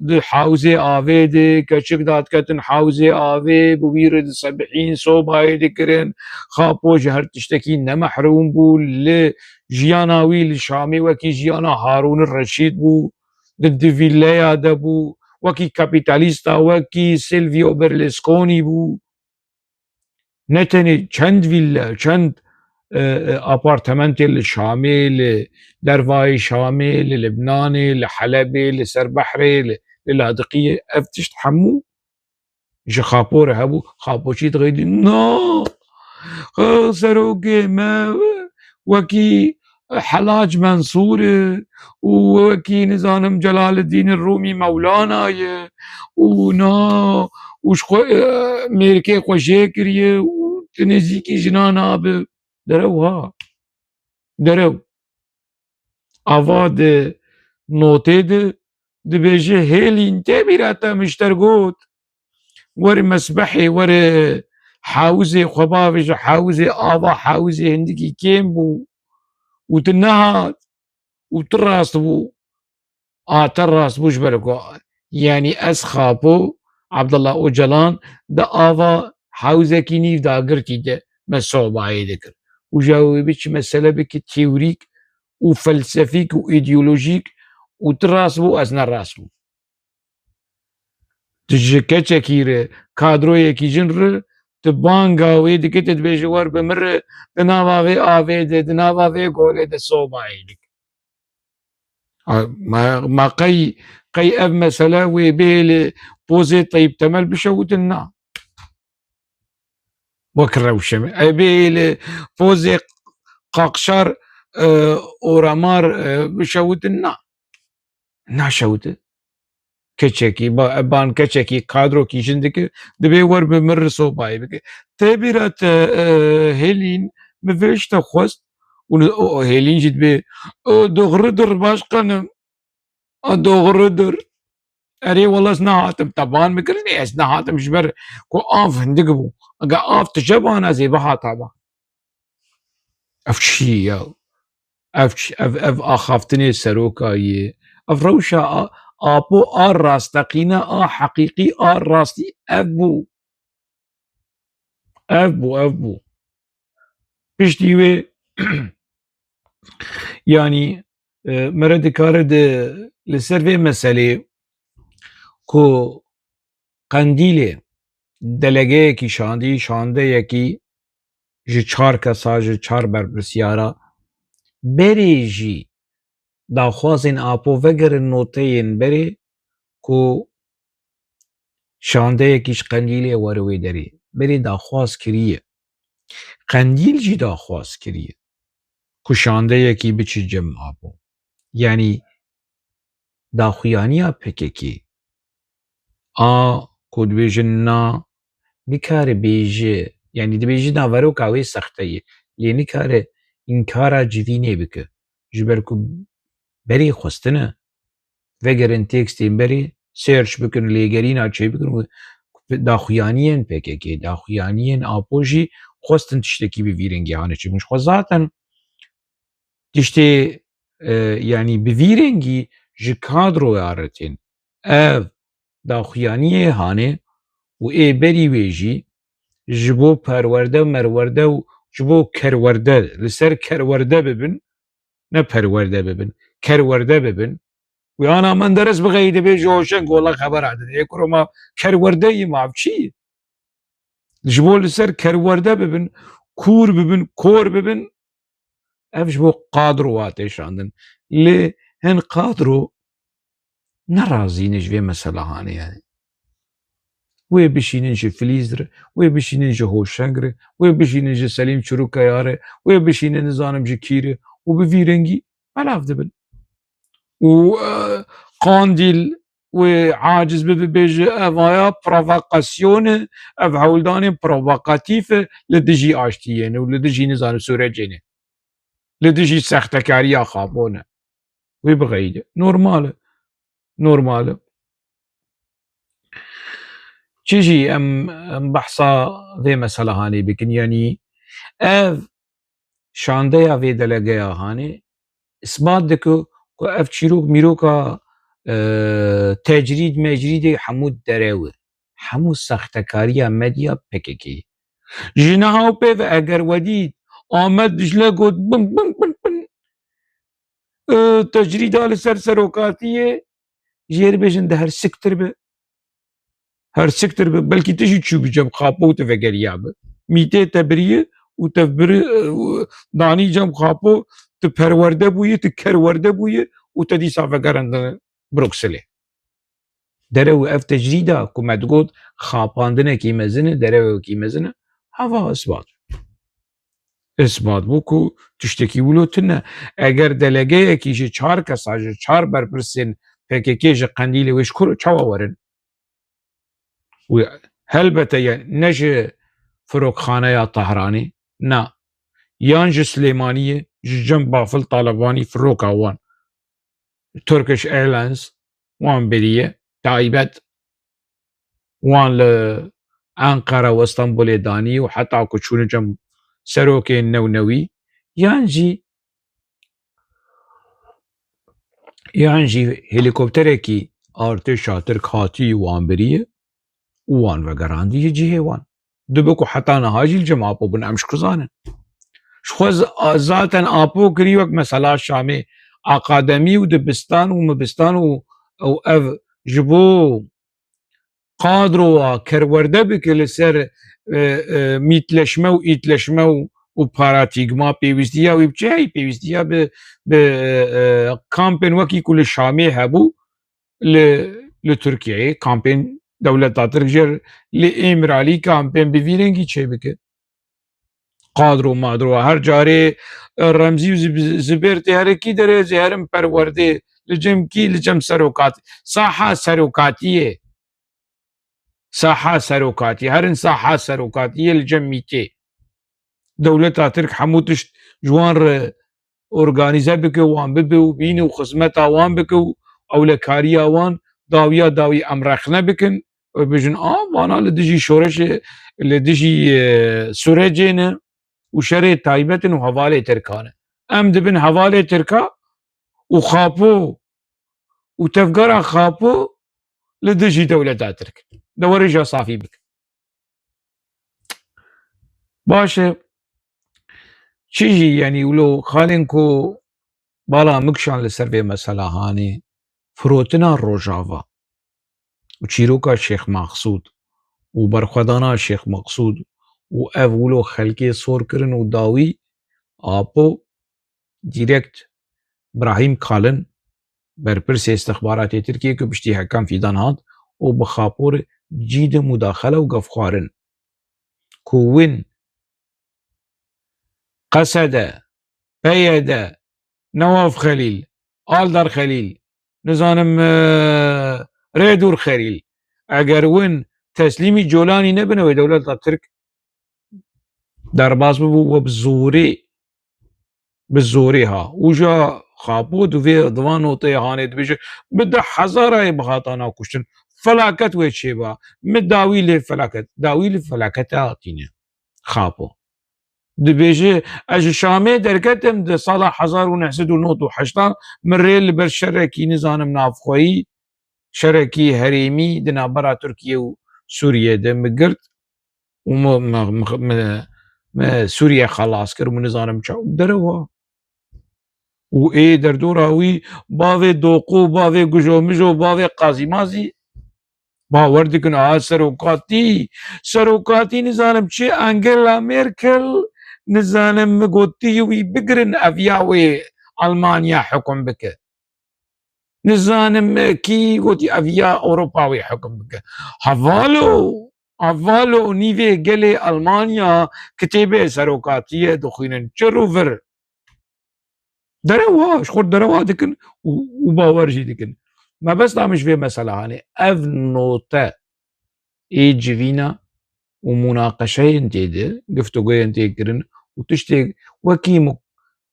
di hewzê avê de, keçik dadiketin hewzê avê, bi wî re disebihîn, sobayê dikirin. Xapo ji her tiştekî ne mehrûm bû, li jiyana wî li Şamê wekî jiyana Harûn Reşîd bû, di, di vîlleya de bû, wekî kapîtalîsta, wekî Silvio Berlusconi bû. Ne tenê çend vîlle, çend, e, e, apartementê li Şamê, li dervayê Şamê, li Libnanê, li Helebê, li ser behrê, li, li Ladiqiyê, ev tişt hemû ji Xapo re hebû. Xapo çî dixeyidî? Na! Xwe serokê me wekî Helac Mensûr e û wekî, nizanim, Celaleddîn Rûmî Mewlana ye û na û ji xwe, e, mêrikê xwe jê kiriye û tu nêzîkî jina nabe. Derew ha. Derew. Ava di notê de dibêje, Hêlîn, tê bîra te min ji te re got, were mesbehê, were hewzê xwe bavêje, hewzê ava, hewzê hindikî kêm bû û tu nehat û tu rast bû. A, te rast bû, ji ber ku, yanî, ez Xapo, Abdullah Ocalan, di ava hewzekî nîv dagirtî de me sobayê dikir. Û ji wê biçî mesele bike teorîk û felsefîk û îdeolojîk û tu rast bû, ez ne rast bûm. Tu ji keçekî re, kadroyekî jin re, tu banga wê dike, tu dibêje, wer bi min re, di nava vê avê de, di nava vê golê de sobayê dik. A, ma, ma qey, qey ev mesele wê bihêle pozê Teyîp Temel bişewitin? Na. Wek rewşe me. Ê bihêle pozê Qaqşar, e, Oramar, e, bişewitin? Na. Naşewite. Keçekî, ba-, ban keçekî, kadrokî jin dike, dibê wer bi min re sobayê bike. Tê bîra te, e, Hêlîn, min vê işte xwest, û, û, û Hêlîn jî dibê, "O, doğrudur başkanım. O, doğrudur." Erê, wela ez nehatim te ban bikirinê, ez nehatim ji ber ku av hindik bû. Ege av tije ban, ez ê bihata ban. Ev çi ye ya? Ev çi, ev, ev axaftinê seroka ye. Ev rewşa a, Apo a rasteqîne, a heqîqî, a rastî ev bû. Ev bû, ev bû. Piştî wê, yanî, e, mere dikare di, li ser vê meselê ku Qendîlê delegeyekî şandî, şandeyekî ji çar kesa, ji çar berpirsyara berê jî daxwazên Apo vegerin noteyên berê ku şandeyekî ji Qendîlê were wê derê. Berê daxwaz kiriye. Qendîl jî daxwaz kiriye ku şandeyekî biçe cem Apo. Yanî daxuyaniya P K K a ku dibêjin na, nikare bêje, yanî dibêje naveroka wê sexte ye, lê nikare înkara civînê bike. Ji ber ku berê xwestine, vegerin tekstên berê, search bikin, lêgerîna çêbikin û daxuyaniyên P K K, daxuyaniyên Apo jî xwestin tiştekî bi vî rengî hane çêbin. Ji xwe zaten tiştê, e, yanî bi vî rengî ji kadroya re tên. Ev daxuyaniyê hane û ê berî wê jî ji bo perwerde, merwerde û ji bo kerwerde, li ser kerwerde bibin, ne perwerde bibin, kerwerde bibin. Wê ana Menderes bixeyî dibê ji Hoşeng Gola xebera dide. Ê kuro ma kerwerde yî ma çi yî? Ji bo li ser kerwerde bibin, kûr bibin, kor bibin, ev ji bo kadro wa tê şandin. Lê hin kadro ne razî ne ji vê mesela hanê yani. Wê bişînin ji Filîz re, wê bişînin ji Hoşeng re, wê bişînin ji Selîm Çirûkaya re, wê bişînin nizanim ji kî re û bi vî rengî belav dibin. Û, e, Qandîl wê aciz bibe bêje, ev aya provokasyon e, ev hewldanên provokatîf e li dijî aştiyê ne û li dijî nizanim sûrecê ne. Li dijî sextekariya Xapo ne. Wê bixeyide. Normal e. Normal e. Çi jî em, em behsa vê mesela hanê bikin. Yanî ev şandeya vê delegeya hanê isbat dike ku ev çîrok mîroka, e, tecrîd mecrîdê hemû derew e. Hemû sextekariya medya P K K. Ji niha û pê ve eger we dît Amed Dicle got bin, bin, bin, bin, e, tecrîda li ser serokatiyê, jê re bêjin de her siktir be. Her siktir be. Belkî tu jî çûbî cem Xapo û tu vegeriya bi. Mîtê te biriye û te biri, e, danî cem Xapo, tu perwerde bûye, tu kerwerde bûye û te dîsa vegerandine Brukselê. Derew ev tecrîda ku me digot xapandinekî mezin e, derewekî mezin e, hava isbat. Isbat bû ku tiştekî wilo tune. Eger delegeyekî ji çar kesa, ji çar berpirsên P K K ji Qendîlê wê ji kur çawa werin? Wê helbete ye ne ji firokxaneya Tehranê, na. Yan ji Silêmaniyê, ji cem Bafil Talebanî firoka wan. Turkish Airlines wan beriye, taybet wan li Enqere û Stenbolê danî û heta ku çûne cem serokên newnewî, yan jî, yan jî helîkopterekî artêşa Tirk hatî wan beriye û wan vegerandiye cihê wan. Dibe ku heta niha jî li cem Apo bin, em ji ku zanin? Ji xwe z-, a-, zaten Apo kirî wek mesela Şamê akademî û dibistan û mibistan û, û ev ji bo kadrowa kerwerde bike li ser, e, e, mîtleşme û îtleşme û, û paratîgma pêwîstiya wî bi çi heyî? Pêwîstiya bi, bi, e, e, kampên wekî ku li Şamê hebû, li, li Tirkiyeyê kampên dewleta Tirk jê li Îmralî kampên bi vî rengî çêbike. Qadro madro her carê, e, Remzî û Zib-, Zibêr tê herin kî derê, ez ê herim perwerdê, li cem kî, li cem serokat-, saha serokatiyê. Saha serokatiyê, herin saha serokatiyê li cem mîtê. Dewleta Tirk hemû tişt ji wan re organîze bike, wan bibe û bîne û xizmeta wan bike û ewlekariya wan dawiya dawî em rexne bikin û bêjin, a, vana li dijî şoreşê, li dijî, e, sûrecê ne û şerê taybet in û hevalê Tirkan e. Em dibin hevalê Tirka û Xapo û tevgera Xapo li dijî dewleta Tirk. De were ja safî bikin. Baş e. Çi jî, yanî, wilo xalên ku bala min kişand li ser vê mesela hanê, firotina Rojava. û çîroka Şêx Maqsûd û berxwedana Şêx Maqsûd û ev wilo xelkê sor kirin û dawî Apo direkt Brahîm Kalin, berpirsê istixbaratê Tirkiyê ku piştî Hekan Fîdan hat û bi Xapo re cî de mudaxele û gefxwarin ku win Qesede, Peyede, Newaf Xelîl, Aldar Xelîl, nizanim, e, Rêdûr Xelîl, eger win teslîmî Colanî nebine wê dewleta Tirk derbas bibû we bi zorê, bi zorê ha. Û ja Xapo di vê, di van noteyê hanê dibêje, bi deh hezarayê bihatana kuştin. Felaket wê çêba. Mi dawî lê felaket. Dawî li felaketa hatîne. Xapo. Dibêje, ez ji Şamê derketim di sala hezar û neh sed û nod û heşt a, min rê li ber şerekî, nizanim, navxweyî, şerekî herêmî di navbera Tirkiye û Sûriye de min girt û min, min, min, min, min Sûriye xelas kir û min nizanim çawa derewa. Û ê derdora wî bavê doqû, bavê gujomijo, bavê qazîmazî bawer dikin, aha serokatî, serokatî nizanim çi, Angela Merkel, nizanim min gotî wî bigirin ev ya wê Almanya hukum bike. Nizanim kî gotî ev ya Ewropa wê hukum bike. Hevalo, hevalo nîvê gelê Almanya kitêbê serokatiyê dixwînin. Çi rûvir? Derewa, ji xwe derewa dikin û, û bawer jî dikin. Mebesta min ji vê mesela hanê, ev note ê civîna û munaqeşeyên tê de, giftogoyên tê kirin û tiştê wekî mu-,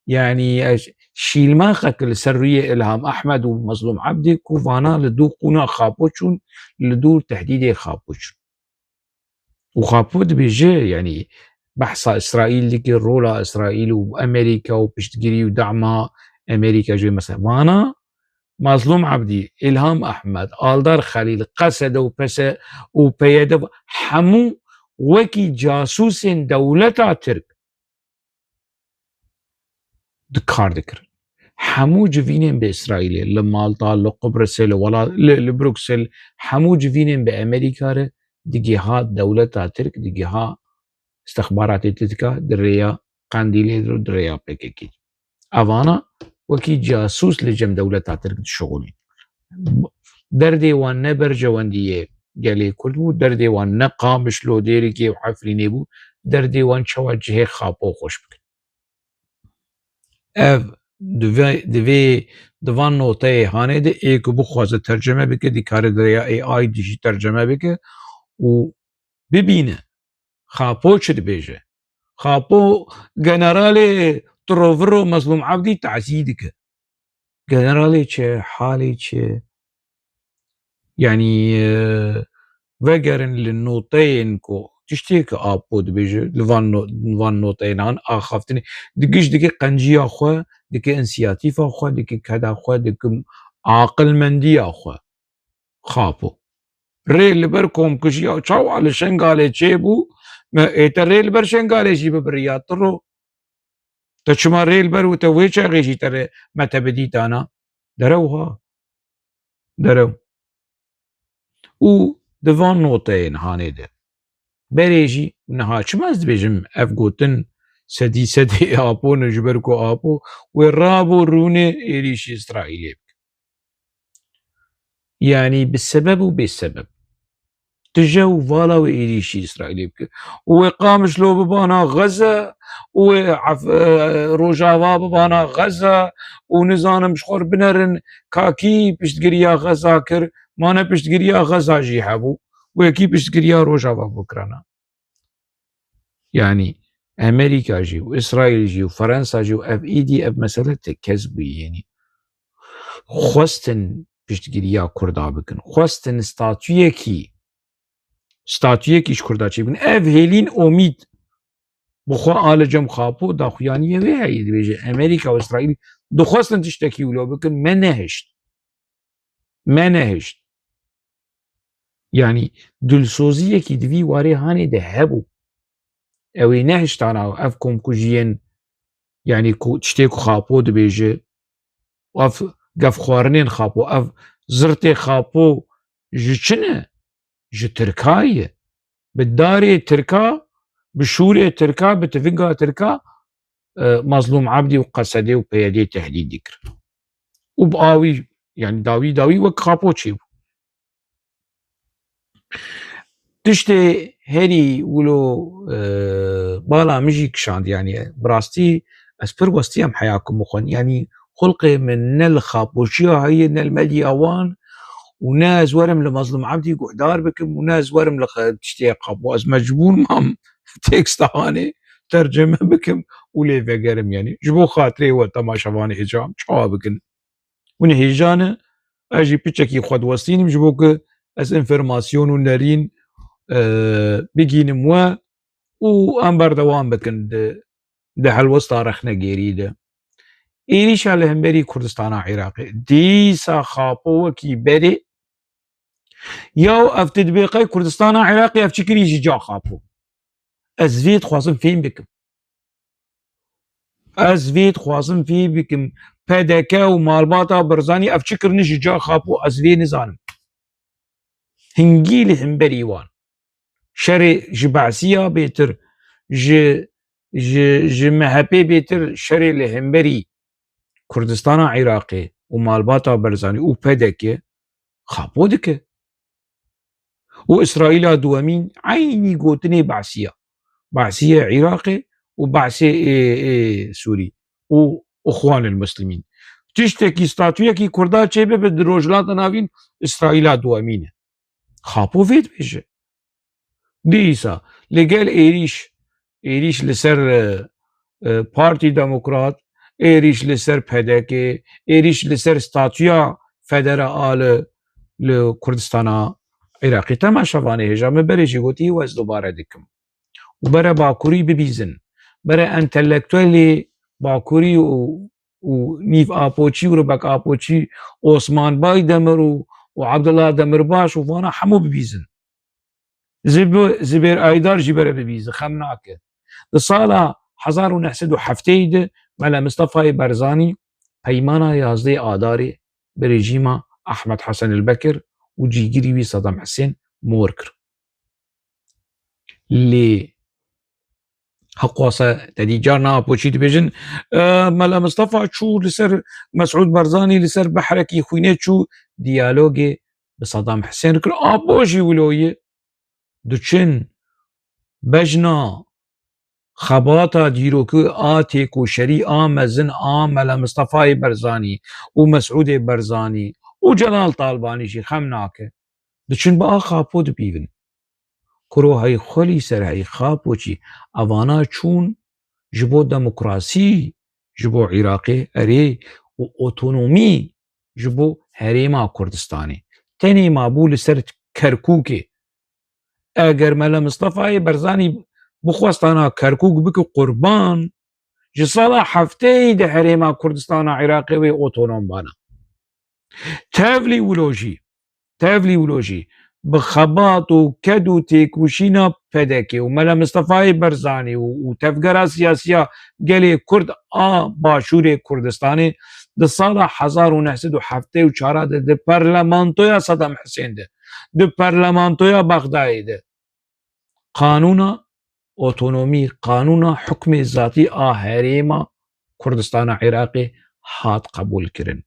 yanî, ez şîlmaxek li ser rûyê Ilham Ehmed û Mezlûm Ebdî ku vana li dû qûna Xapo çûn, li dû tehdîdê Xapo çûn. Û Xapo dibêje, yanî behsa Îsraîl dike, rola Îsraîl û Amerîka û piştgirî û dema Amerîka ji vê mesela. Vana Mazlûm Ebdî, Îlham Ehmed, Aldar Xelîl, Qesede û Pese û P Y D hemû wekî casûsên dewleta Tirk di kar dikirin. Hemû civînên bi Îsraîlê, li Malta, li Qubrisê, li wela-, li, li Bruksel, hemû civînên bi Amerîka re digiha dewleta Tirk, digiha istixbaratê Tirka di rêya Qendîlê de, di rêya P K K. Evana wekî casûs li cem dewleta Tirk dişixulîn. Derdê wan ne berjewendiyê gelê Kurd bû, derdê wan ne Qamişlo, Dêrikê û Efrînê bû, derdê wan çawa cihê Xapo xweş bikin. Ev di vê, di vê, di van noteyê hanê de ê ku bixwaze tercime bike, dikare di rêya A I de jî tercime bike û bibîne Xapo çi dibêje. Xapo generalê tiroviro Mezlûm Ebdî tazî dike. Generalê çi, halê çi? Yanî, e, vegerin li noteyên ku tiştê ku Apo dibêje, li van no-, van noteyên han axaftinê, di giş dike qenciya xwe, dike însiyatîfa xwe, dike keda xwe, dike aqilmendiya xwe. Xapo. Rê li ber komkujiya çawa li Şengalê çêbû, me ê te rê li ber Şengalê jî bibiriya tiro. Te çima rê li ber û te wê çaxê jî te rê me te bidîtana? Derew ha. Derew. Û di van noteyên hanê de. Berê jî niha çima ez dibêjim ev gotin sedî sedê Apo ne, ji ber ku Apo wê rabû rûnê êrîşî Îsraîlê bike. Yanî bi sebeb û bê sebeb. Tije û vala wê êrîşî Îsraîlê bike. Û wê Qamişlo bibana Xeze, û wê Ef-, e, Rojava bibana Xeze, û nizanim ji xwe binerin ka kî piştgiriya Xeza kir, ma ne piştgiriya Xeza jî hebû, wê kî piştgiriya Rojava bikirana. Yanî Amerîka jî û Îsraîl jî û Fransa jî û ev êdî ev mesele tekez bûyî. Yanî xwestin piştgiriya Kurda bikin. Xwestin statuyekî, statuyekî ji Kurda çêbikin. Ev hêlîn omîd bi xwe a li cem Xapo daxuyaniyê wê heye, dibêje Amerîka û Îsraîl dixwestin tiştekî wilo bikin, me nehişt. Me nehişt. Yanî dilsoziyekî di vî warê hanê de hebû. Ew ê nehiştana ev komkujiyên, yanî ku tiştê ku Xapo dibêje, ev gefxwarinên Xapo, ev zirtê Xapo ji çi ne? Ji Tirka ye. Bi darê Tirka, bi şûrê Tirka, bi tivinga Tirka, e, Mazlûm Ebdî û Qesedê û P Y D'ê tehdît dikir. Û bi awî, yani dawî dawî wek Xapo çêbû. Tiştê herî wilo, e, bala min jî kişand, yani bi rastî ez pir westiyam heya ku min xwend. Yani xulqê min ne li Xapoçiya heye, ne li medya wan û ne ez werim li Mazlûm Ebdî guhdar bikim û ne ez werim li xe-, tiştê Xapo. Ez mecbûr mam teksta hanê tercime bikim û lê vegerim, yani ji bo xatirê we temaşevanê hêja çawa bikin. Hûn hêja ne, ez jî piçekî xwe diwestînim ji bo ku ez înformasyon û nerîn, e, bigînim we û em berdewam bikin di, di helwesta rexnegêrî de. Êrîşa li hemberî Kurdistana Iraqê. Dîsa Xapo wekî berê ya ev ti dibê qey Kurdistana Iraqê ev çi kirî ji ca Xapo. Ez vê dixwazim fêm bikim. Ez vê dixwazim fêm bikim. P D K û malbata Barzanî ev çi kirine ji ca Xapo, ez vê nizanim. Hingî li hemberî wan. Şerê ji Behsiya bêtir, ji, ji, ji M H P bêtir şerê li hemberî Kurdistana Iraqê û malbata Barzanî û P D K Xapo dike. Û Îsraîla duwemîn eynî gotinê Behsiya. Behsiyê Iraqê û Behsê ê, ê Sûrî û Îxwanil Muslimîn. Tiştekî, statuyekî Kurda çêbibe di Rojhilata Navîn, Îsraîla duwemîn e. Xapo vê dibêje. Dîsa li gel êrîş, êrîş li ser, e, e, Partî Demokrat, êrîş li ser P D K, êrîş li ser statuya federa a li, li Kurdistana Iraqê. Temaşevanê hêja, min berê jî gotî û ez dubare dikim. Û bere Bakurî bibîzin. Bere entelektuelê Bakurî û û Nîv Apoçî û Ribek Apoçî, Osman Baydemir û, û Abdullah Demirbaş û vana hemû bibîzin. Zib-, Zibêr Aydar jî bere bibîzin, xem nake. Di sala hezar û neh sed û heftê de Mele Mistefayê Barzanî peymana yazdeh Adarê bi rejîma Ahmed Hesen el Bekir û cîgirî wî Sedam Hisên mor kir. Lê heqwasa te dî carna Apoçî dibêjin, e, Mela Mistefa çû li ser Mesûd Barzanî, li ser behrekî xwînê çû, diyalogê bi Sedam Hisên kir. Apo jî wilo ye. Diçin bejna xebata dîrokî a têkoşerî a mezin a Mela Mistefayê Barzanî û Mesûdê Barzanî û Celal Talbanî jî xem nake. Diçin bi axa Apo dipîvin. Kuro hey xwelî ser hey Xapoçî, evana çûn ji bo demokrasî, ji bo Iraqê, erê, û otonomî ji bo herêma Kurdistanê. Tenê mabû li ser Kerkûkê. Eger Mele Mistefayê Barzanî bixwestana Kerkûk bike qurban, ji sala hefteyê de herêma Kurdistana Iraqê wê otonom bana. Tevlî wilo jî, tevlî wilo jî bi xebat û ked û têkoşîna P D K û Mele Mistefayê Barzanî û, û tevgera siyasiya gelê Kurd a Başûrê Kurdistanê di sala hezar û neh sed û heftê û çar de di parlamentoya Sedam Hisên de, di parlamentoya Bexdayê de qanûna otonomî, qanûna hukmê zatî a herêma Kurdistana Iraqê hat qebûlkirin.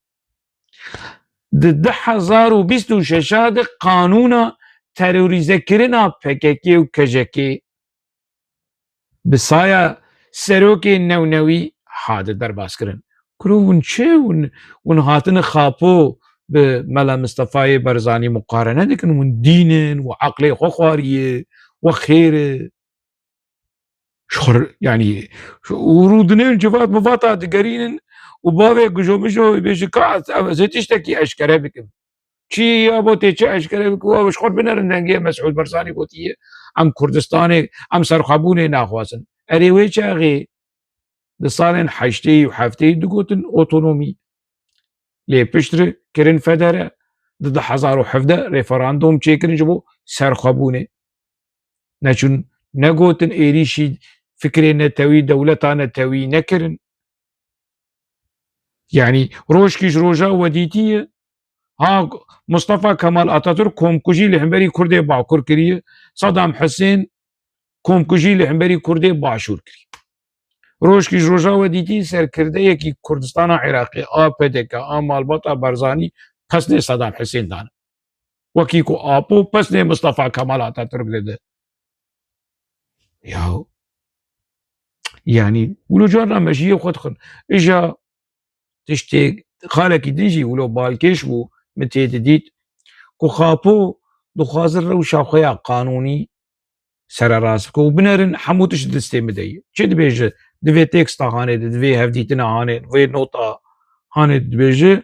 Di du hezar û bîst û şeş de qanûna terorîzekirina P K K û K J K bi saya serokê newnewî hate derbaskirin. Kuro hûn çi? Hûn, hûn hatine Xapo bi Mela Mistefayê Barzanî muqarene dikin? Hûn dîn in, we eqlê xwe xwariye, we xêr e. Ji xwe, yanî, û rûdinên civat mivata digerînin û bavê gujo mijo bêje ka ez, ez ê tiştekî eşkere bikim. Çi ya bo tê çi eşkere bikim, wa ji xwe binerin dengê Mesûd Barzanî gotiye, em Kurdistanê, em serxwebûnê naxwazin. Erê wê çaxê di salên heştê û heftê digotin otonomî. Lê piştre kirin federe, di du hezar û hevdeh referandum çêkirin ji bo serxwebûnê. Neçûn negotin êrîşî fikrê netewî, dewleta netewî nekirin. Yanî rojkî ji roja we dîtiye, Ha, Mustafa Kemal Atatürk komkujî li hemberî Kurdê Bakur kiriye. Saddam Husên komkujî li hemberî Kurdê Başûr kiriye. Rojkî ji roja we dîtî serkirdeyekî Kurdistana Iraqê, a P D K, a malbata Barzanî pesnê Saddam Husên dane. Wekî ku Apo pesnê Mustafa Kemal Atatürk dide. Ya, yanî, wilo carna mejiyê xwe dixin. Îja tiştê xalekî din jî wilo balkêş bû, min tê didît ku Xapo dixwaze rewşa xwe ya qanûnî sererast bike û binerin hemû tişt di destê min de ye. Çi dibêje? Di vê teksta hanê de, di vê hevdîtina hanê, di vê nota hanê dibêje,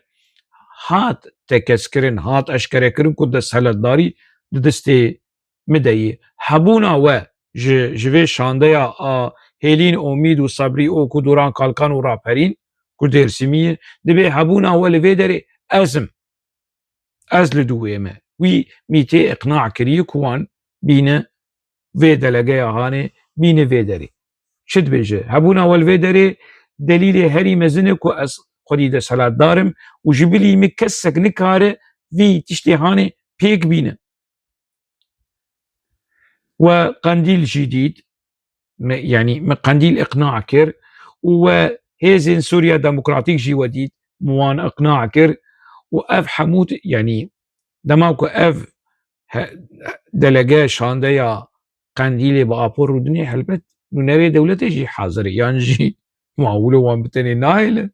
hat tekez kirin, hat eşkere kirin ku desthilatdarî di destê min de ye. Hebûna we ji, ji vê şandeya a Hêlîn, Omîd û Sebrî û ku Duran Kalkan û raperîn ku Dêrsimî ye, dibê hebûna we li vê derê ez im. Ez li dû wê me. Wî mîtê iqna kiriye ku wan bîne vê delegeya hanê, bîne vê derê. Çi dibêje? Hebûna we li vê derê delîlê herî mezin e ku ez xwedî desthilatdar im û ji bilî min kesek nikare vî tiştê hanê pêk bîne. We Qendîl jî dît, me, yanî me Qendîl iqna kir û we hêzên Sûriya Demokratîk jî we dît, me wan iqna kir û ev hemû, yanî dema ku ev he-, delege şandeya Qendîlê bi Apo rûdinê, helbet nûnerê dewletê jî hazir e, yan jî ma wilo wan bi tenê nahêle.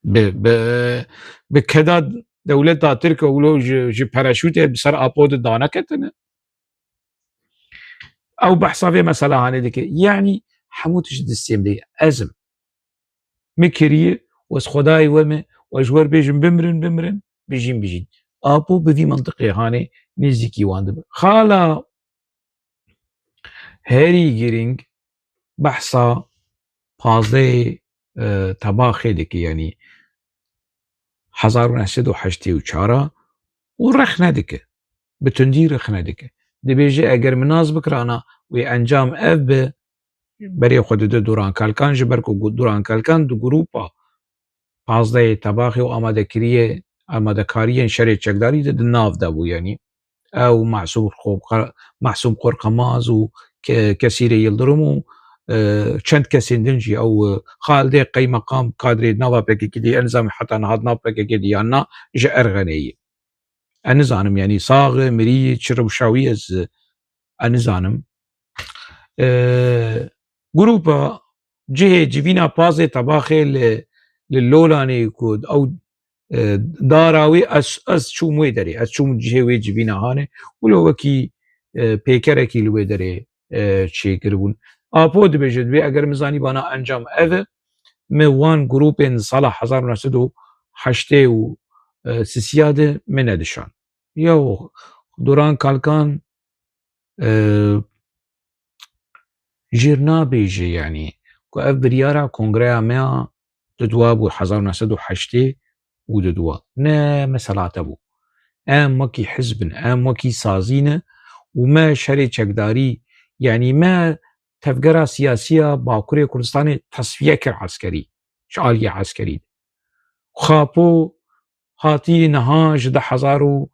Bi, bi, bi keda dewleta Tirk wilo ji, ji pereşûtê bi ser Apo de daneketine. Ew behsa vê mesela hanê dike. Yanî hemû tişt di destê min de ye. Ez im. Min kiriye, ez xwedayê we me, ez ji we re bêjim bimirin, bimirin, bijîn, bijîn. Apo bi vî mintiqê hanê nêzîkî wan dibe. Xala herî girîng behsa pazdehê, e, Tebaxê dike, yanî hezar û neh sed û heştê û çar a û rexne dike. Bi tundî rexne dike. Dibêje, eger min nas bikirana wê encam ev bi, berê xwe dide Duran Kalkan, ji ber ku gu-, Duran Kalkan di grûpa pazdehê Tebaxê û amadekiriyê, amadekariyên şerê çekdarî de di nav de bû, yanî ew Masûm Xo-, Masûm Qorqemaz û Ke-, Kesîrê Yildirim û, e, çend kesên din jî, ew, e, Xaldê Qeymeqam kadrê nava P K K de, ez nizanim heta niha di nav P K K de yan na, ji Erxenê ye. Ez nizanim, yanî sax e, mirî ye, çi rewşa wî, ez, ez nizanim. E, grûpa cihê civîna pazê Tebaxê li, li Lolanê ku ew, e, dara wê, ez, ez çûm wê derê, ez çûm cihê wê civîna hanê, wilo wekî, e, pêkerekî li wê derê, e, çêkiribûn. Apo dibêje, dibê eger min zanîbana encam ev e, min wan grûpên sala hezar û neh sed û heştê û sisiya de min nedişan. Yaw, Duran Kalkan, e, jêr nabêje, yanî, ku ev biryara kongreya me ya di dua bû, hezar û neh sed û heştê û di dua. Ne, me selate bû. Em wekî hizb in, em wekî sazî ne û me şerê çekdarî, yanî me tevgera siyasî ya Bakurê Kurdistanê tesfiye kir eskerî, ji aliyê eskerî de. Xapo hatî niha ji du hezar û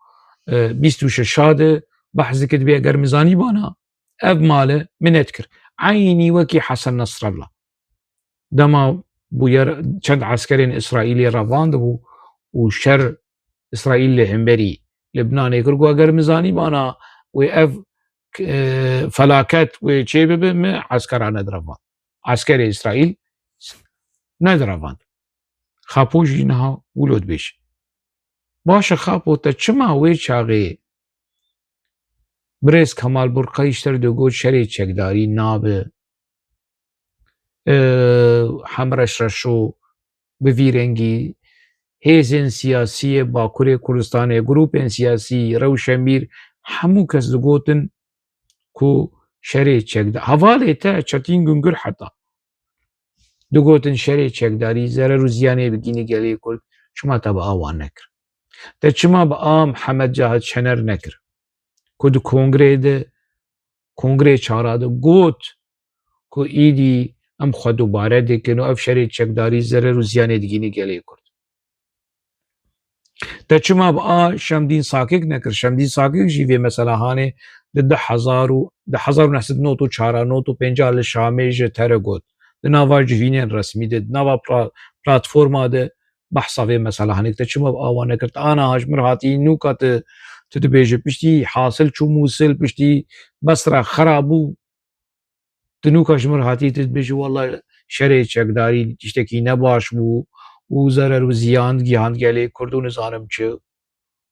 bîst û şeş de behs dike, dibê eger min zanîbana ev male min nedikir. Eynî wekî Hesen Nesrallah. Dema bûyer çend eskerên Îsraîlê revandibû û şer Îsraîl li hemberî Libnanê kir, got, eger min zanîbana wê ev, e, felaket wê çê bibe, min eskera nedirevand. Eskerê Îsraîl nedirevand. Xapo jî niha wilo dibêje. Baş e Xapo, te çima wê çaxê birêz Kemal Burqay ji te re digot şerê çekdarî nabe, e, Hemreş Reşo bi vî rengî, hêzên siyasî yê Bakurê Kurdistanê, grûpên siyasî, rewşenbîr, hemû kes digotin ku şerê çekda-, hevalê te Çetîn Gungir heta digotin şerê çekdarî zerer û ziyanê bigihîne gelê Kurd, çima te bi a wan nekir? Te çima bi a Mihemed Cahit Şener nekir? Ku di kongreyê de, kongreyê çara de got ku îdî em xwe dubare dikin û ev şerê çekdarî zerer û ziyanê digihîne gelê Kurd. Te çima bi a Şemdîn Sakik nekir? Şemdîn Sakik jî vê mesela hanê di du hezar û, di hezar û neh sed û nod û çar û nod û pênc li Şamê ji te re got. Di nava civînên resmî de, di nava pla-, platforma de behsa vê mesela hanê. Te çima bi a wan nekir? Te aniha ji min re hatî nûka tu, tu dibêje piştî hasil çû Mûsil, piştî Besra xera bû. Tu nûka ji min re hatî tu dibêjî, "Wela şerê çekdarî tiştekî nebaş bû û zerer û ziyan gihand gelê Kurd û nizanim çi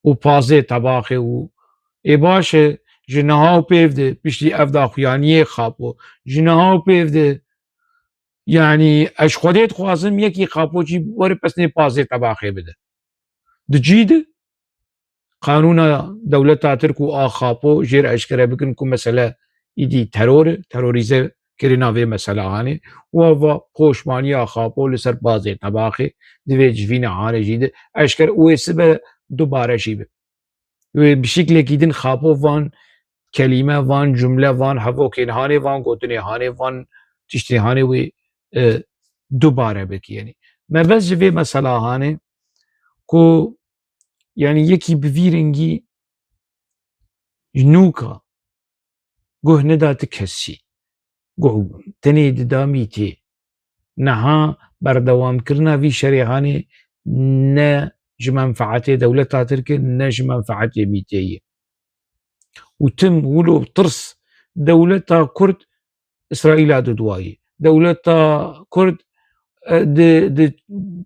û pazê tebaxê û ê baş e, ji niha û pêv de piştî ev daxuyaniyê Xapo, ji niha û pêv de, yanî ez ji Xwedê dixwazim yekî Xapo jî were pesnê pazê tebaxê bide." Di cî de qanûna dewleta Tirk û a Xapo jê re eşkere bikin ku mesele îdî teror e, terorîze kirina vê mesela hanê û eva poşmaniya Xapo li ser pazê tebaxê di vê civîna hanê jî de eşkere û ê sibe dubare jî be. Wê bi şiklekî din Xapo van kelîme, van cumle, van hevokên hanê, van gotinê hanê, van tiştê hanê wê, e, dubare bike. Yanî me bes ji vê mesela hanê ku, yanî yekî bi vî rengî ji nûka guh neda ti kesî. Guh tenê dida mîtê. Niha berdewamkirina vî şerê hanê ne ji menfaetê dewleta Tirk e, ne ji menfaetê mîtê ye. Û tim wilo tirs dewleta Kurd Îsraîla diduwayî. Dewleta Kurd, e, di, di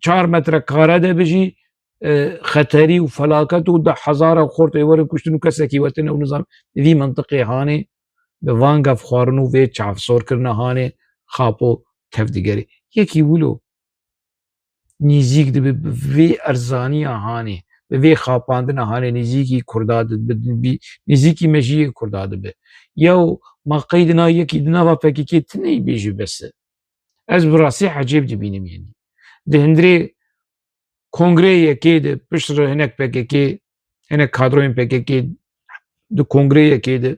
çar metre kare de bijî, e, xeterî û felaket û deh hezara xort ê werin kuştin û kesekî we tune û nizam vî mintiqê hanê bi van gevxwarin û vê çavsorkirina hanê Xapo tevdigerê. Yekî wilo nîzîk dibe bi vê erzaniya hanê, bi vê xapandina hanê nîzîkî Kurda dibe, bi, nîzîkî mejiyê Kurda dibe. Yew ma qeydina yekî di nava P K K tineyî bêjî bes e. Ez bi rastî ecêb dibînim yanî. Di hundirê kongreyê yekê de pişt re hinek P K K, hinek kadroyên P K K di kongreyê yekê de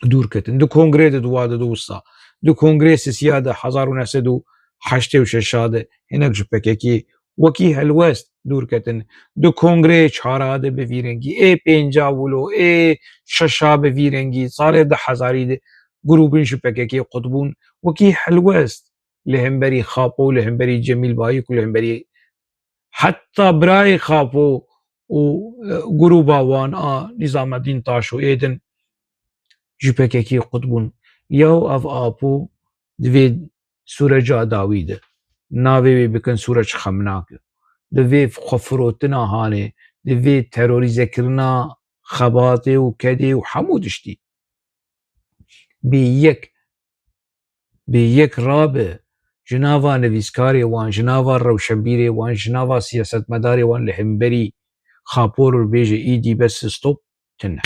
dûr ketin. Di kongrê de di wa de di wisa. Di kongrê sisiya de hezar û neh sed û heştê û şeş de hinek ji P K K wekî helwest dûr ketin. Di kongrê çara de bi vî rengî, ê pênca wilo, ê şeşa bi vî rengî, salê du hezarî de grûbin ji P K K qut bûn. Wekî helwest li hemberî Xapo, li hemberî Cemîl Bayik û li hemberî heta birayê Xapo û, e, grûba wan a Nîzamedîn Taşo ê din ji P K K qut bûn. Yew ev apo di vê sûreca dawî de navê wê bikin sûreç xemnak e. Di vê xwefirotina hanê, di vê terorîzekirina xebatê û kedê û hemû tiştî bê yek bê yek rabe ji nava nivîskarê wan, ji nava rewşenbîrê wan, ji nava siyasetmedarê wan li hemberî Xapor û bêje îdî bes stop tune.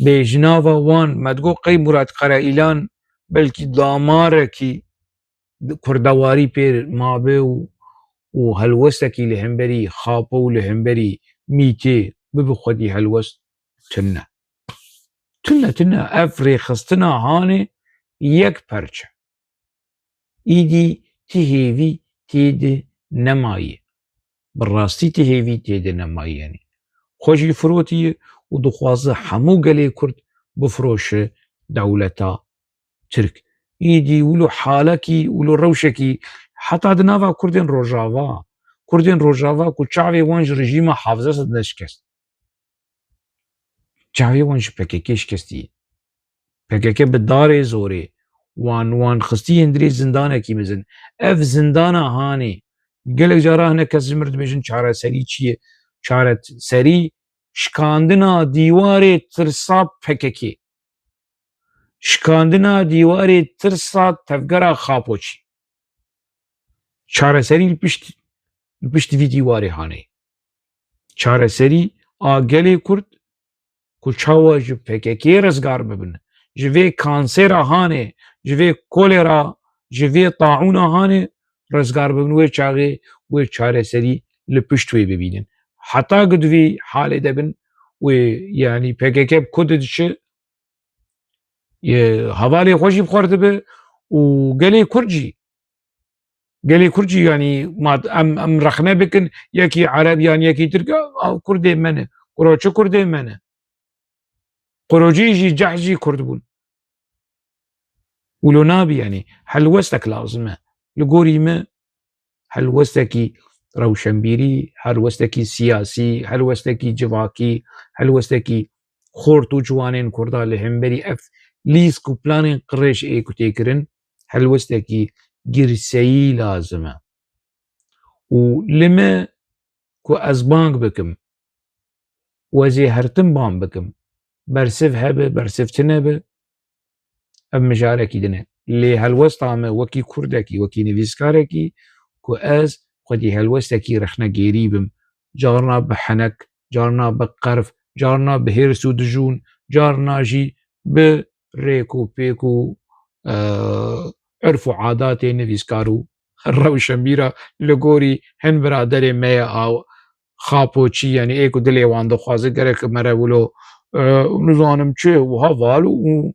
Bê ji nava wan me digot qey Murat Karaîlan belkî damarekî kurdewarî pê mabe û, û helwestekî li hemberî Xapo û li hemberî Mîtê bibe xwedî helwest tune. Tune, tune. Ev rêxistina hanê yek perçe. Îdî ti hêvî tê de nemaye. Bi rastî ti hêvî tê de nemaye yanî. Xwe jî firotiye û dixwaze hemû gelê Kurd bifiroşe dewleta Tirk. Îdî wilo halekî, wilo rewşekî heta di nava Kurdên Rojava, Kurdên Rojava ku çavê wan ji rejîma Hafizê de şikest. Çavê wan ji P K K şikestî. P K K bi darê zorê wan, wan xistî hundirê zindanekî mezin. Ev zindana hanê, gelek cara hinek kes ji mir dibêjin çareserî çi ye? Çareserî şikandina dîwarê tirsa P K K. Şikandina dîwarê tirsa tevgera Xapoçî. Çareserî li pişt, li pişt vî dîwarê hanê. Çareserî a gelê Kurd ku çawa ji P K K rizgar bibin, ji vê kansera hanê, ji vê kolera, ji vê taûna hanê rizgar bibin, wê çaxê wê çareserî li pişt wê bibînin. Heta ku di vî halê de bin, wê, yanî P K K bi ku diçe, e, hevalê xwe jî bi xwe re dibe û gelê Kurd jî Gelê Kurd jî, yanî, mat em, em rexne bikin, yekî Ereb yan yekî Tirk, a, Kurdê me ne. Quro çi Kurdê me ne? Qurocî jî, ceh jî Kurd bûn. Wilo nabî, yanî, helwestek lazim e. Li gorî me, helwestekî rewşenbîrî, helwestekî siyasî, helwestekî civakî, helwestekî xort û ciwanên Kurda li hemberî ev lîsk û planên qirêj ê ku tê kirin, helwestekî girseyî lazim e. Û li me ku ez bang bikim, û ez ê her tim bang bikim, bersiv hebe, bersiv tune be, ev mijarekî din e. Lê helwesta me wekî Kurdekî, wekî nivîskarekî, ku ez xwedî helwestekî rexnegêrî bim, carna bi henek, carna bi qerf, carna bi hêrs û dijûn, carna jî bi rêk û pêk û, e, urf û adatê nivîskar û rewşenbîra li gorî hin biraderê me ye a xapoçî, yanî ê ku dilê wan dixwaze, gerek mere wilo, e, nizanim çi, û heval û,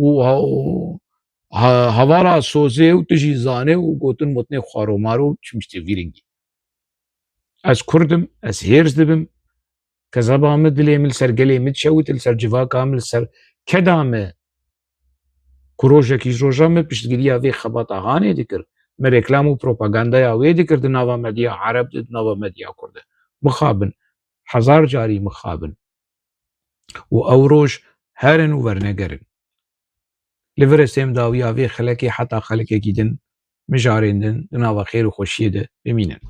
û ha-, ha-, hevala sozê û tu jî zanê û gotin motnê xwaromar û çimştê vî rengî. Ez Kurd im, ez hêrs dibim, kezeba min, dilê min li ser gelê min dişewit, li ser civaka min, li ser keda me, ku rojekî ji roja me piştgiriya vê xebata hanê dikir, me reklam û propagandaya wê dikir di nava medya Ereb de, di nava medya Kurd de. Mixabin, hezar carî mixabin. Û ew roj herin û wernegerin. Li vir e sêm dawiya vê xelekê heta xelekekî din, mijarên din, di nava xêr û xweşiyê de bimînin.